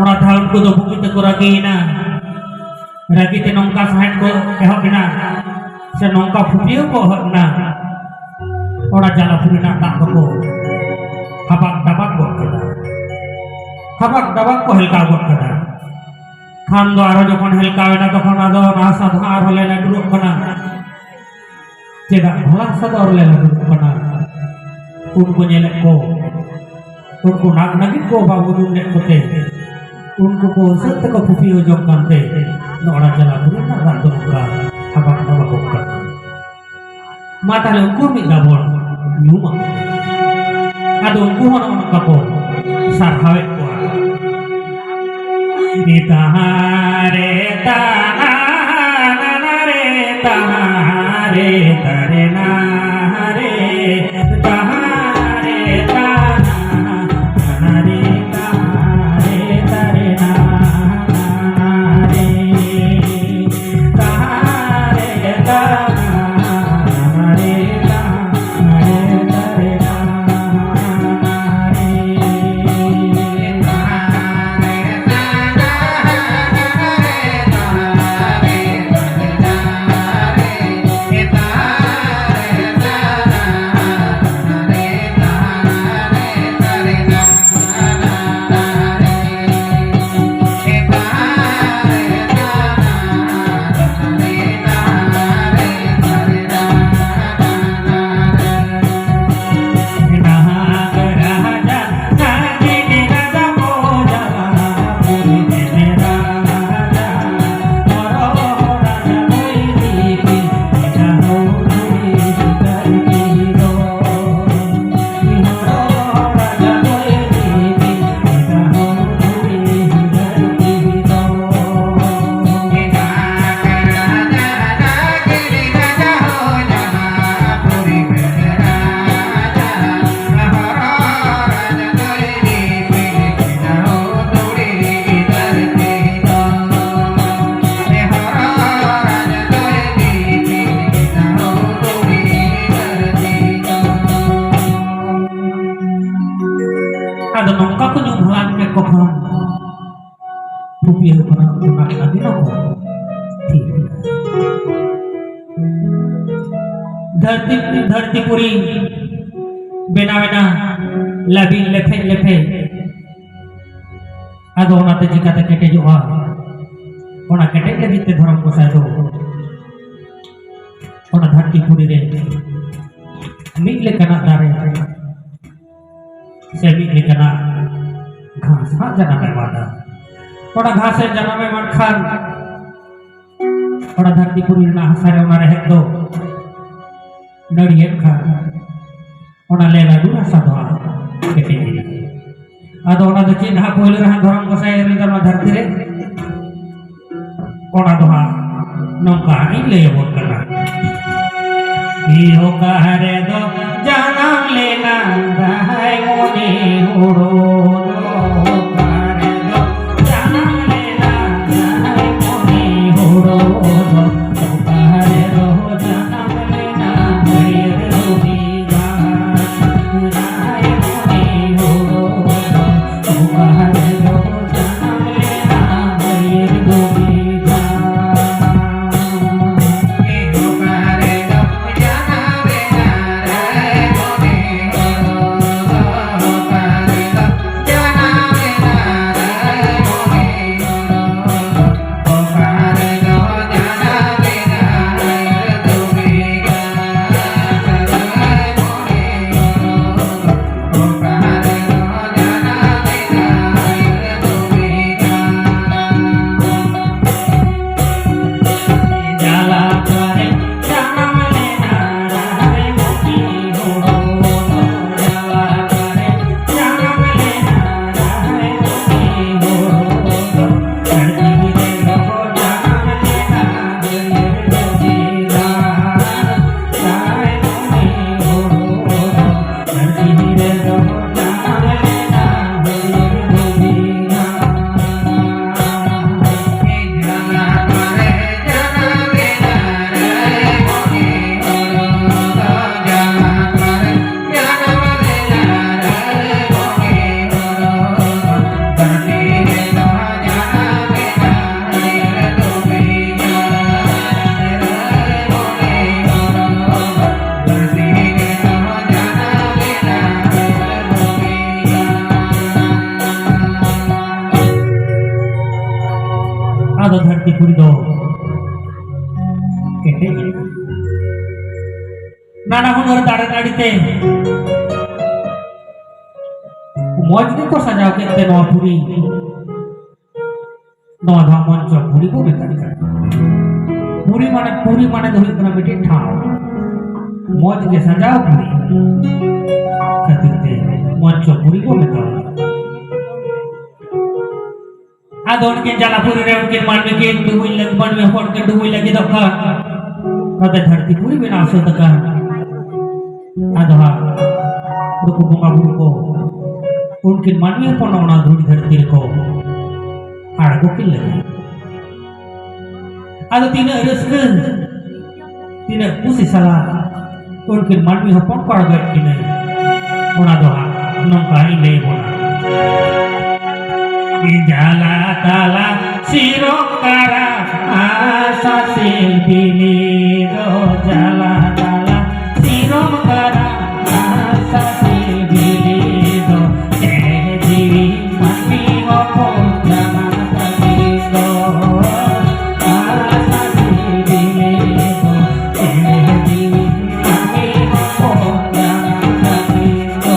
ᱚᱱᱟ ᱫᱷᱟᱣ ᱩᱱᱠᱩ ᱫᱚ ᱵᱩᱜᱤ ᱛᱮᱠᱚ ᱨᱟᱹᱜᱤᱭᱮᱱᱟ᱾ ᱨᱟᱹᱜᱤ ᱛᱮ ᱱᱚᱝᱠᱟ ᱥᱟᱦᱮᱫ ᱠᱚ ᱮᱦᱚᱵ ᱮᱱᱟ, ᱥᱮ ᱱᱚᱝᱠᱟ ᱯᱷᱩᱴᱤᱭᱟᱹᱣ ᱠᱚ ᱮᱦᱚᱵ ᱮᱱᱟ, ᱚᱱᱟ ᱡᱟᱞᱟᱯᱩᱨᱤ ᱨᱮᱱᱟᱜ ᱫᱟᱜ ᱫᱚᱠᱚ ᱦᱟᱵᱟᱠ ᱰᱟᱵᱟᱠ ᱜᱚᱫ ᱠᱮᱫᱟ᱾ ᱦᱟᱵᱟᱠ ᱰᱟᱵᱟᱠ ᱠᱚ ᱦᱮᱞᱠᱟᱣ ᱜᱚᱫ ᱠᱮᱫᱟ᱾ ᱠᱷᱟᱱ ᱫᱚ ᱟᱨᱚ ᱡᱚᱠᱷᱚᱱ ᱦᱮᱞᱠᱟᱣ ᱮᱱᱟ, ᱛᱚᱠᱷᱚᱱ ᱟᱫᱚ ᱚᱱᱟ ᱦᱟᱥᱟ ᱫᱚ ᱟᱨᱦᱚᱸ ᱞᱮ ᱞᱟᱹᱴᱩᱨᱚᱜ ᱠᱟᱱᱟ᱾ ᱪᱮᱫᱟᱜ ᱵᱷᱟᱞᱟ ᱦᱟᱥᱟ ᱫᱚ ᱟᱨᱦᱚᱸ ᱞᱮ ᱞᱟᱹᱴᱩᱨᱚᱜ ᱠᱟᱱᱟ? ᱩᱱᱠᱩ ᱧᱮᱞᱮᱫ ᱠᱚ, ᱩᱱᱠᱩ ᱱᱟᱜ ᱱᱟᱹᱜᱤᱱ ᱠᱚ ᱵᱟᱵᱚ ᱧᱩᱢ ᱞᱮᱫ ᱠᱚᱛᱮ, ᱩᱱᱠᱩ ᱠᱚ ᱩᱥᱟᱹᱫ ᱛᱮᱠᱚ ᱯᱷᱩᱯᱤ ᱚᱡᱚᱜ ᱠᱟᱱᱛᱮ, ᱱᱚᱜᱼᱚ ᱱᱟ ᱡᱟᱞᱟᱯᱩᱨᱤ ᱨᱮᱱᱟᱜ ᱫᱟᱜ ᱫᱚ ᱱᱚᱝᱠᱟ ᱦᱟᱵᱟᱠ ᱰᱟᱵᱟᱠᱚᱜ ᱠᱟᱱᱟ᱾ ᱢᱟ ᱛᱟᱦᱞᱮ ᱩᱱᱠᱩ ᱢᱤᱫ ᱫᱷᱟᱣ ᱵᱚᱱ ᱧᱩᱢᱟ᱾ ᱟᱫᱚ ᱩᱱᱠᱩ ᱦᱚᱸ ᱱᱚᱜᱼᱚ ᱱᱚᱝᱠᱟ ᱠᱚ ᱥᱟᱨᱦᱟᱣᱮᱫ ᱠᱚᱣᱟ᱾ ᱱᱤᱛᱟᱦᱟᱨᱮ ᱛᱟᱦᱟᱱᱟᱨᱮ ᱛᱟᱦᱟᱨᱮ ᱛᱟᱨᱮ ᱱᱟᱦᱟᱨᱮ ᱛᱟᱦᱟᱨᱮ ᱛᱟᱦᱟᱱᱟᱨᱮ ᱛᱟᱦᱟᱨᱮ ᱛᱟᱨᱮ ᱱᱟᱦᱟᱨᱮ ᱠᱚᱠᱷᱚᱱ ᱯᱷᱩᱯᱤᱭᱟᱹ ᱠᱷᱚᱱᱟᱜ ᱚᱱᱟ ᱠᱟᱹᱢᱤ ᱱᱚᱠᱚ ᱛᱷᱤᱨ ᱠᱮᱫᱟ᱾ ᱫᱷᱟᱹᱨᱛᱤ, ᱫᱷᱟᱹᱨᱛᱤ ᱯᱩᱨᱤ ᱵᱮᱱᱟᱣᱮᱱᱟ ᱞᱟᱹᱵᱤᱫ ᱞᱮᱯᱷᱮᱡ ᱞᱮᱯᱷᱮᱡ᱾ ᱟᱫᱚ ᱚᱱᱟᱛᱮ ᱪᱤᱠᱟᱛᱮ ᱠᱮᱴᱮᱡᱚᱜᱼᱟ? ᱚᱱᱟ ᱠᱮᱴᱮᱡ ᱞᱟᱹᱜᱤᱫ ᱛᱮ ᱫᱷᱚᱨᱚᱢ ᱜᱚᱸᱥᱟᱭ ᱫᱚ ᱚᱱᱟ ᱫᱷᱟᱹᱨᱛᱤ ᱯᱩᱨᱤ ᱨᱮ ᱢᱤᱫ ᱞᱮᱠᱟᱱᱟᱜ ᱫᱟᱨᱮ ᱥᱮ ᱢᱤᱫ ᱞᱮᱠᱟᱱᱟᱜ ᱜᱷᱟᱥ ᱦᱟᱸᱜ ᱡᱟᱱᱟᱢ ᱮᱢᱟᱫᱟ᱾ ᱚᱱᱟ ᱜᱷᱟᱥ ᱮ ᱡᱟᱱᱟᱢ ᱮᱢᱟᱱ ᱠᱷᱟᱱ ᱚᱱᱟ ᱫᱷᱟᱹᱨᱛᱤ ᱯᱩᱨᱤ ᱨᱮᱱᱟᱜ ᱦᱟᱥᱟ ᱨᱮ ᱚᱱᱟ ᱨᱮᱦᱮᱫ ᱫᱚ ᱱᱟᱹᱲᱤᱭᱮᱫ ᱠᱷᱟᱱ ᱚᱱᱟ ᱞᱮ ᱞᱟᱹᱰᱩ ᱦᱟᱥᱟ ᱫᱚ ᱦᱟᱸᱜ ᱠᱮᱴᱮᱡ ᱮᱱᱟ᱾ ᱟᱫᱚ ᱚᱱᱟ ᱫᱚ ᱪᱮᱫ ᱦᱟᱸᱜ ᱯᱳᱭᱞᱳ ᱨᱮ ᱦᱟᱸᱜ ᱫᱷᱚᱨᱚᱢ ᱜᱚᱸᱥᱟᱭ ᱮ ᱨᱤᱫᱟ ᱱᱚᱣᱟ ᱫᱷᱟᱹᱨᱛᱤ ᱨᱮ? ᱚᱱᱟ ᱫᱚ ᱦᱟᱸᱜ ᱱᱚᱝᱠᱟ ᱦᱟᱸᱜ ᱤᱧ ᱞᱟᱹᱭ ᱟᱵᱚᱱ ᱠᱟᱱᱟ᱾ ᱤᱭᱚ ᱚᱠᱟ ᱨᱮᱫᱚ ᱡᱟᱱᱟᱢ ᱞᱮᱱᱟ ᱫᱟᱹᱭ ᱢᱩᱱᱤ ᱦᱩᱲᱩ ᱫᱚ? ᱚᱠᱟ ᱨᱮᱫᱚ ᱡᱟᱱᱟᱢ ᱞᱮᱱᱟ ᱫᱟᱹᱭ ᱢᱩᱱᱤ ᱦᱩᱲᱩ ᱫᱚ? ᱚᱠᱟ ᱨᱮᱫᱚ ᱡᱟᱱᱟᱢ ᱞᱮᱱᱟ ᱫᱟᱹᱭ ᱨᱩᱵᱤ ᱜᱟᱲ? ᱫᱟᱹᱭ ᱢᱩᱱᱤ ᱦᱩᱲᱩ ᱫᱚ ᱚᱠᱟ ᱨᱮᱫᱚ ᱡᱟᱱᱟᱢ ᱞᱮᱱᱟ ᱫᱟᱹᱭ ᱨᱩᱵᱤ ᱜᱟᱲ? ᱚᱠᱟ ᱨᱮᱫᱚ ᱡᱟᱱᱟᱢ ᱞᱮᱱᱟ ᱯᱩᱨᱤ ᱫᱚ ᱠᱮᱴᱮᱡ ᱮᱱᱟ᱾ ᱱᱟᱱᱟ ᱦᱩᱱᱟᱹᱨ ᱫᱟᱨᱮ ᱱᱟᱹᱲᱤ ᱛᱮ ᱢᱚᱡᱽ ᱜᱮᱠᱚ ᱥᱟᱡᱟᱣ ᱠᱮᱫ ᱛᱮ ᱱᱚᱣᱟ ᱯᱩᱨᱤ, ᱱᱚᱣᱟ ᱫᱚ ᱢᱚᱧᱪᱚ ᱯᱩᱨᱤ ᱠᱚ ᱢᱮᱛᱟᱜ ᱠᱟᱱᱟ᱾ ᱯᱩᱨᱤ ᱢᱟᱱᱮ, ᱯᱩᱨᱤ ᱢᱟᱱᱮ ᱫᱚ ᱦᱩᱭᱩᱜ ᱠᱟᱱᱟ ᱢᱤᱫᱴᱮᱱ ᱴᱷᱟᱶ᱾ ᱢᱚᱡᱽ ᱜᱮ ᱥᱟᱡᱟᱣ ᱯᱩᱨᱤ ᱠᱷᱟᱹᱛᱤᱨ ᱛᱮ ᱢᱚᱧᱪᱚ ᱯᱩᱨᱤ ᱠᱚ ᱢᱮᱛᱟᱜᱼᱟ᱾ ᱟᱫᱚ ᱩᱱᱠᱤᱱ ᱡᱟᱞᱟᱯᱩᱨᱤ ᱨᱮ ᱩᱱᱠᱤᱱ ᱢᱟᱹᱱᱢᱤ ᱠᱤᱱ ᱰᱩᱵᱩᱡ ᱞᱟᱹᱜᱤᱫ, ᱢᱟᱹᱱᱢᱤ ᱦᱚᱯᱚᱱ ᱠᱤᱱ ᱰᱩᱵᱩᱡ ᱞᱟᱹᱜᱤᱫᱚᱜ ᱠᱟᱱ, ᱱᱚᱛᱮ ᱫᱷᱟᱹᱨᱛᱤ ᱯᱩᱨᱤ ᱵᱮᱱᱟᱣ ᱥᱟᱹᱛ ᱟᱠᱟᱱ᱾ ᱟᱫᱚ ᱦᱟᱸᱜ ᱱᱩᱠᱩ ᱵᱚᱸᱜᱟ ᱵᱩᱨᱩ ᱠᱚ ᱩᱱᱠᱤᱱ ᱢᱟᱹᱱᱢᱤ ᱦᱚᱯᱚᱱ ᱚᱱᱟ ᱫᱷᱩᱲᱤ ᱫᱷᱟᱹᱨᱛᱤ ᱨᱮᱠᱚ ᱟᱬᱜᱚ ᱠᱤᱱ ᱞᱟᱹᱜᱤᱫ᱾ ᱟᱫᱚ ᱛᱤᱱᱟᱹᱜ ᱨᱟᱹᱥᱠᱟᱹ, ᱛᱤᱱᱟᱹᱜ ᱠᱩᱥᱤ ᱥᱟᱞᱟᱜ ᱩᱱᱠᱤᱱ ᱢᱟᱹᱱᱢᱤ ᱦᱚᱯᱚᱱ ᱠᱚ ᱟᱬᱜᱚᱭᱮᱫ ᱠᱤᱱᱟᱹ, ᱚᱱᱟ ᱫᱚ ᱦᱟᱸᱜ ᱱᱚᱝᱠᱟ ᱤᱧ ᱞᱟᱹᱭ ᱟᱵᱚᱱᱟ᱾ ᱡᱟᱞᱟ ᱛᱟᱞᱟ ᱥᱤᱨᱚᱢ ᱠᱟᱨᱟ ᱟᱥᱟ ᱥᱤᱞ ᱵᱤᱞᱤ ᱫᱚ, ᱡᱟᱞᱟ ᱛᱟᱞᱟ ᱥᱤᱨᱚᱢ ᱠᱟᱨᱟ ᱟᱥᱟ ᱥᱤᱞ ᱵᱤᱞᱤ ᱫᱚ, ᱮ ᱡᱤᱣᱤ ᱢᱟᱹᱱᱢᱤ ᱦᱚᱯᱚᱱ ᱡᱟᱱᱟᱢ ᱞᱟᱹᱜᱤᱫ ᱫᱚ, ᱟᱥᱟ ᱥᱤᱞ ᱵᱤᱞᱤ ᱫᱚ, ᱮ ᱡᱤᱣᱤ ᱢᱟᱹᱱᱢᱤ ᱦᱚᱯᱚᱱ ᱡᱟᱱᱟᱢ ᱞᱟᱹᱜᱤᱫ ᱫᱚ᱾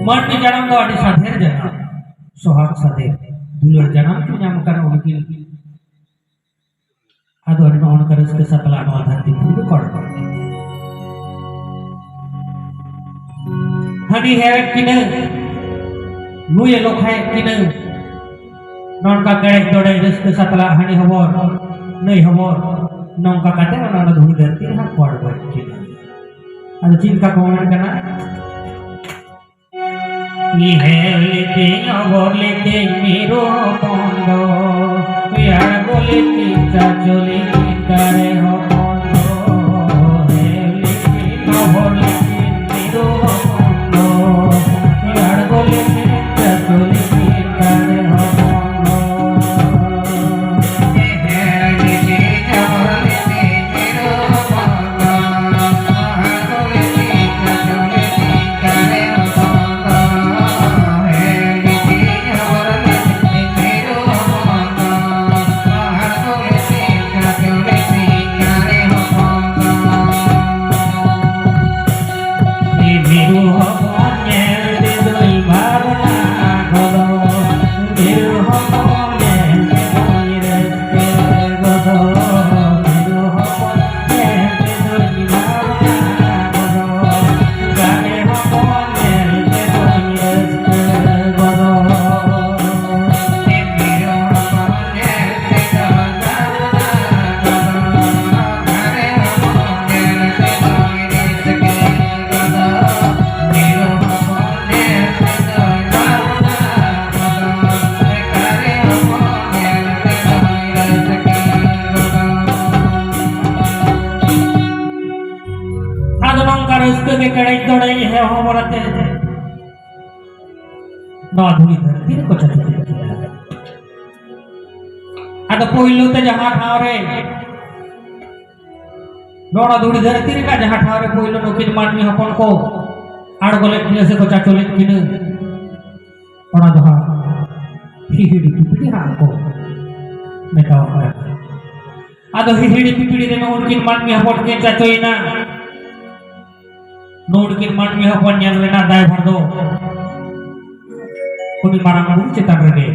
ᱢᱟᱹᱱᱢᱤ ᱡᱟᱱᱟᱢ ᱫᱚ ᱟᱹᱰᱤ ᱥᱟᱫᱷᱮᱨ ᱡᱟᱱᱟᱢ, ᱥᱚᱦᱟᱜᱽ ᱥᱟᱫᱷᱮᱨ ᱫᱩᱞᱟᱹᱲ ᱡᱟᱱᱟᱢ ᱠᱤᱱ ᱧᱟᱢ ᱟᱠᱟᱫ ᱩᱱᱠᱤᱱ᱾ ᱟᱫᱚ ᱱᱚᱜᱼᱚ ᱱᱚᱝᱠᱟ ᱨᱟᱹᱥᱠᱟᱹ ᱥᱟᱛᱞᱟᱜ ᱱᱚᱣᱟ ᱫᱷᱟᱹᱨᱛᱤ ᱯᱩᱨᱤ ᱨᱮ ᱠᱚᱲ ᱠᱚᱲ᱾ ᱦᱟᱹᱱᱤ ᱦᱮᱣᱮᱫ ᱠᱤᱱᱟᱹ, ᱱᱩᱭᱮ ᱞᱚᱠᱷᱟᱭᱮᱫ ᱠᱤᱱᱟᱹ, ᱱᱚᱝᱠᱟ ᱠᱮᱲᱮᱡ ᱫᱚᱲᱮᱡ ᱨᱟᱹᱥᱠᱟᱹ ᱥᱟᱛᱞᱟᱜ ᱦᱟᱹᱱᱤ ᱦᱚᱵᱚᱨ, ᱱᱩᱭ ᱦᱚᱵᱚᱨ, ᱱᱚᱝᱠᱟ ᱠᱟᱛᱮ ᱚᱱᱟ ᱫᱷᱩᱲᱤ ᱫᱷᱟᱹᱨᱛᱤ ᱨᱮ ᱦᱟᱸᱜ ᱠᱚᱲ ᱜᱚᱡ ᱠᱤᱱᱟᱹ᱾ ᱟᱫᱚ ᱪᱮᱫ ᱞᱮᱠᱟ ᱠᱚ ᱢᱮᱱ ᱠᱟᱱᱟ? ᱤᱦᱮ ᱞᱤᱛᱤᱧ ᱚᱵᱚᱨ ᱞᱤᱛᱤᱧ ᱢᱤᱨᱩ ᱦᱚᱯᱚᱱ ᱫᱚ, ᱤᱭᱟᱲ ᱜᱚᱞᱤ ᱛᱤᱧ ᱪᱟᱪᱚᱞᱤ ᱛᱤᱧ ᱫᱟᱨᱮ ᱦᱚᱯᱚᱱ ᱫᱚ᱾ ᱦᱮ ᱞᱤᱛᱤᱧ ᱚᱵᱚᱨ ᱞᱤᱛᱤᱧ ᱢᱤᱨᱩ ᱦᱚᱯᱚᱱ ᱫᱚ, ᱤᱭᱟᱲ ᱜᱚᱞᱤ ᱛᱤᱧ ᱪᱟᱪᱚᱞᱤ ᱛᱤᱧ ᱫᱟᱨᱮ ᱦᱚᱯᱚᱱ ᱫᱚ᱾ ᱢᱤᱨᱩ ᱦᱚᱯᱚᱱ ᱧᱮᱞ ᱛᱮᱫᱚᱧ ᱵᱷᱟᱵᱽᱱᱟ ᱜᱚᱫᱚᱜ, ᱢᱤᱨᱩ ᱦᱚᱯᱚᱱ ᱧᱮᱞ ᱛᱮᱫᱚᱧ ᱨᱟᱹᱥᱠᱟᱹ ᱜᱚᱫᱚᱜ, ᱢᱤᱨᱩ ᱦᱚᱯᱚᱱ ᱧᱮᱞ ᱛᱮᱫᱚᱧ ᱵᱷᱟᱵᱽᱱᱟ ᱜᱚᱫᱚᱜ, ᱫᱟᱨᱮ ᱦᱚᱯᱚᱱ ᱧᱮᱞ ᱛᱮᱫᱚᱧ ᱨᱟᱹᱥᱠᱟᱹ ᱜᱚᱫᱚᱜ᱾ ᱟᱫᱚ ᱱᱚᱝᱠᱟ ᱨᱟᱹᱥᱠᱟᱹ ᱜᱮ ᱠᱮᱲᱮᱡ ᱫᱚᱲᱮᱡ ᱦᱮ ᱦᱚᱵᱚᱨ ᱟᱛᱮ ᱱᱚᱣᱟ ᱫᱷᱩᱲᱤ ᱫᱷᱟᱹᱨᱛᱤ ᱨᱮᱠᱚ ᱪᱟᱪᱚ ᱠᱮᱫ ᱠᱤᱱᱟ᱾ ᱟᱫᱚ ᱯᱳᱭᱞᱳ ᱛᱮ ᱡᱟᱦᱟᱸ ᱴᱷᱟᱶ ᱨᱮ ᱱᱚᱣᱟ ᱫᱷᱩᱲᱤ ᱫᱷᱟᱹᱨᱛᱤ ᱨᱮᱱᱟᱜ ᱡᱟᱦᱟᱸ ᱴᱷᱟᱶ ᱨᱮ ᱯᱳᱭᱞᱳ ᱱᱩᱠᱤᱱ ᱢᱟᱹᱱᱢᱤ ᱦᱚᱯᱚᱱ ᱠᱚ ᱟᱬᱜᱚ ᱞᱮᱫ ᱠᱤᱱᱟ ᱥᱮ ᱠᱚ ᱪᱟᱪᱚ ᱞᱮᱫ ᱠᱤᱱᱟ, ᱚᱱᱟ ᱫᱚ ᱦᱟᱸᱜ ᱦᱤᱦᱤᱲᱤ ᱯᱤᱯᱤᱲᱤ ᱦᱟᱸᱜ ᱠᱚ ᱢᱮᱛᱟᱣᱟᱜ ᱠᱟᱱᱟ᱾ ᱟᱫᱚ ᱦᱤᱦᱤᱲᱤ ᱯᱤᱯᱤᱲᱤ ᱨᱮ ᱱᱩᱠᱤᱱ ᱢᱟᱹᱱᱢᱤ ᱦᱚᱯᱚᱱ ᱠᱤᱱ ᱪᱟᱪᱚᱭᱮᱱᱟ᱾ ᱱᱩᱠᱤᱱ ᱢᱟᱹᱱᱢᱤ ᱦᱚᱯᱚᱱ ᱧᱮᱞ ᱨᱮᱱᱟᱜ ᱫᱟᱭᱵᱷᱟᱨ ᱫᱚ ᱩᱱᱤ ᱢᱟᱨᱟᱝ ᱵᱩᱨᱩ ᱪᱮᱛᱟᱱ ᱨᱮᱜᱮ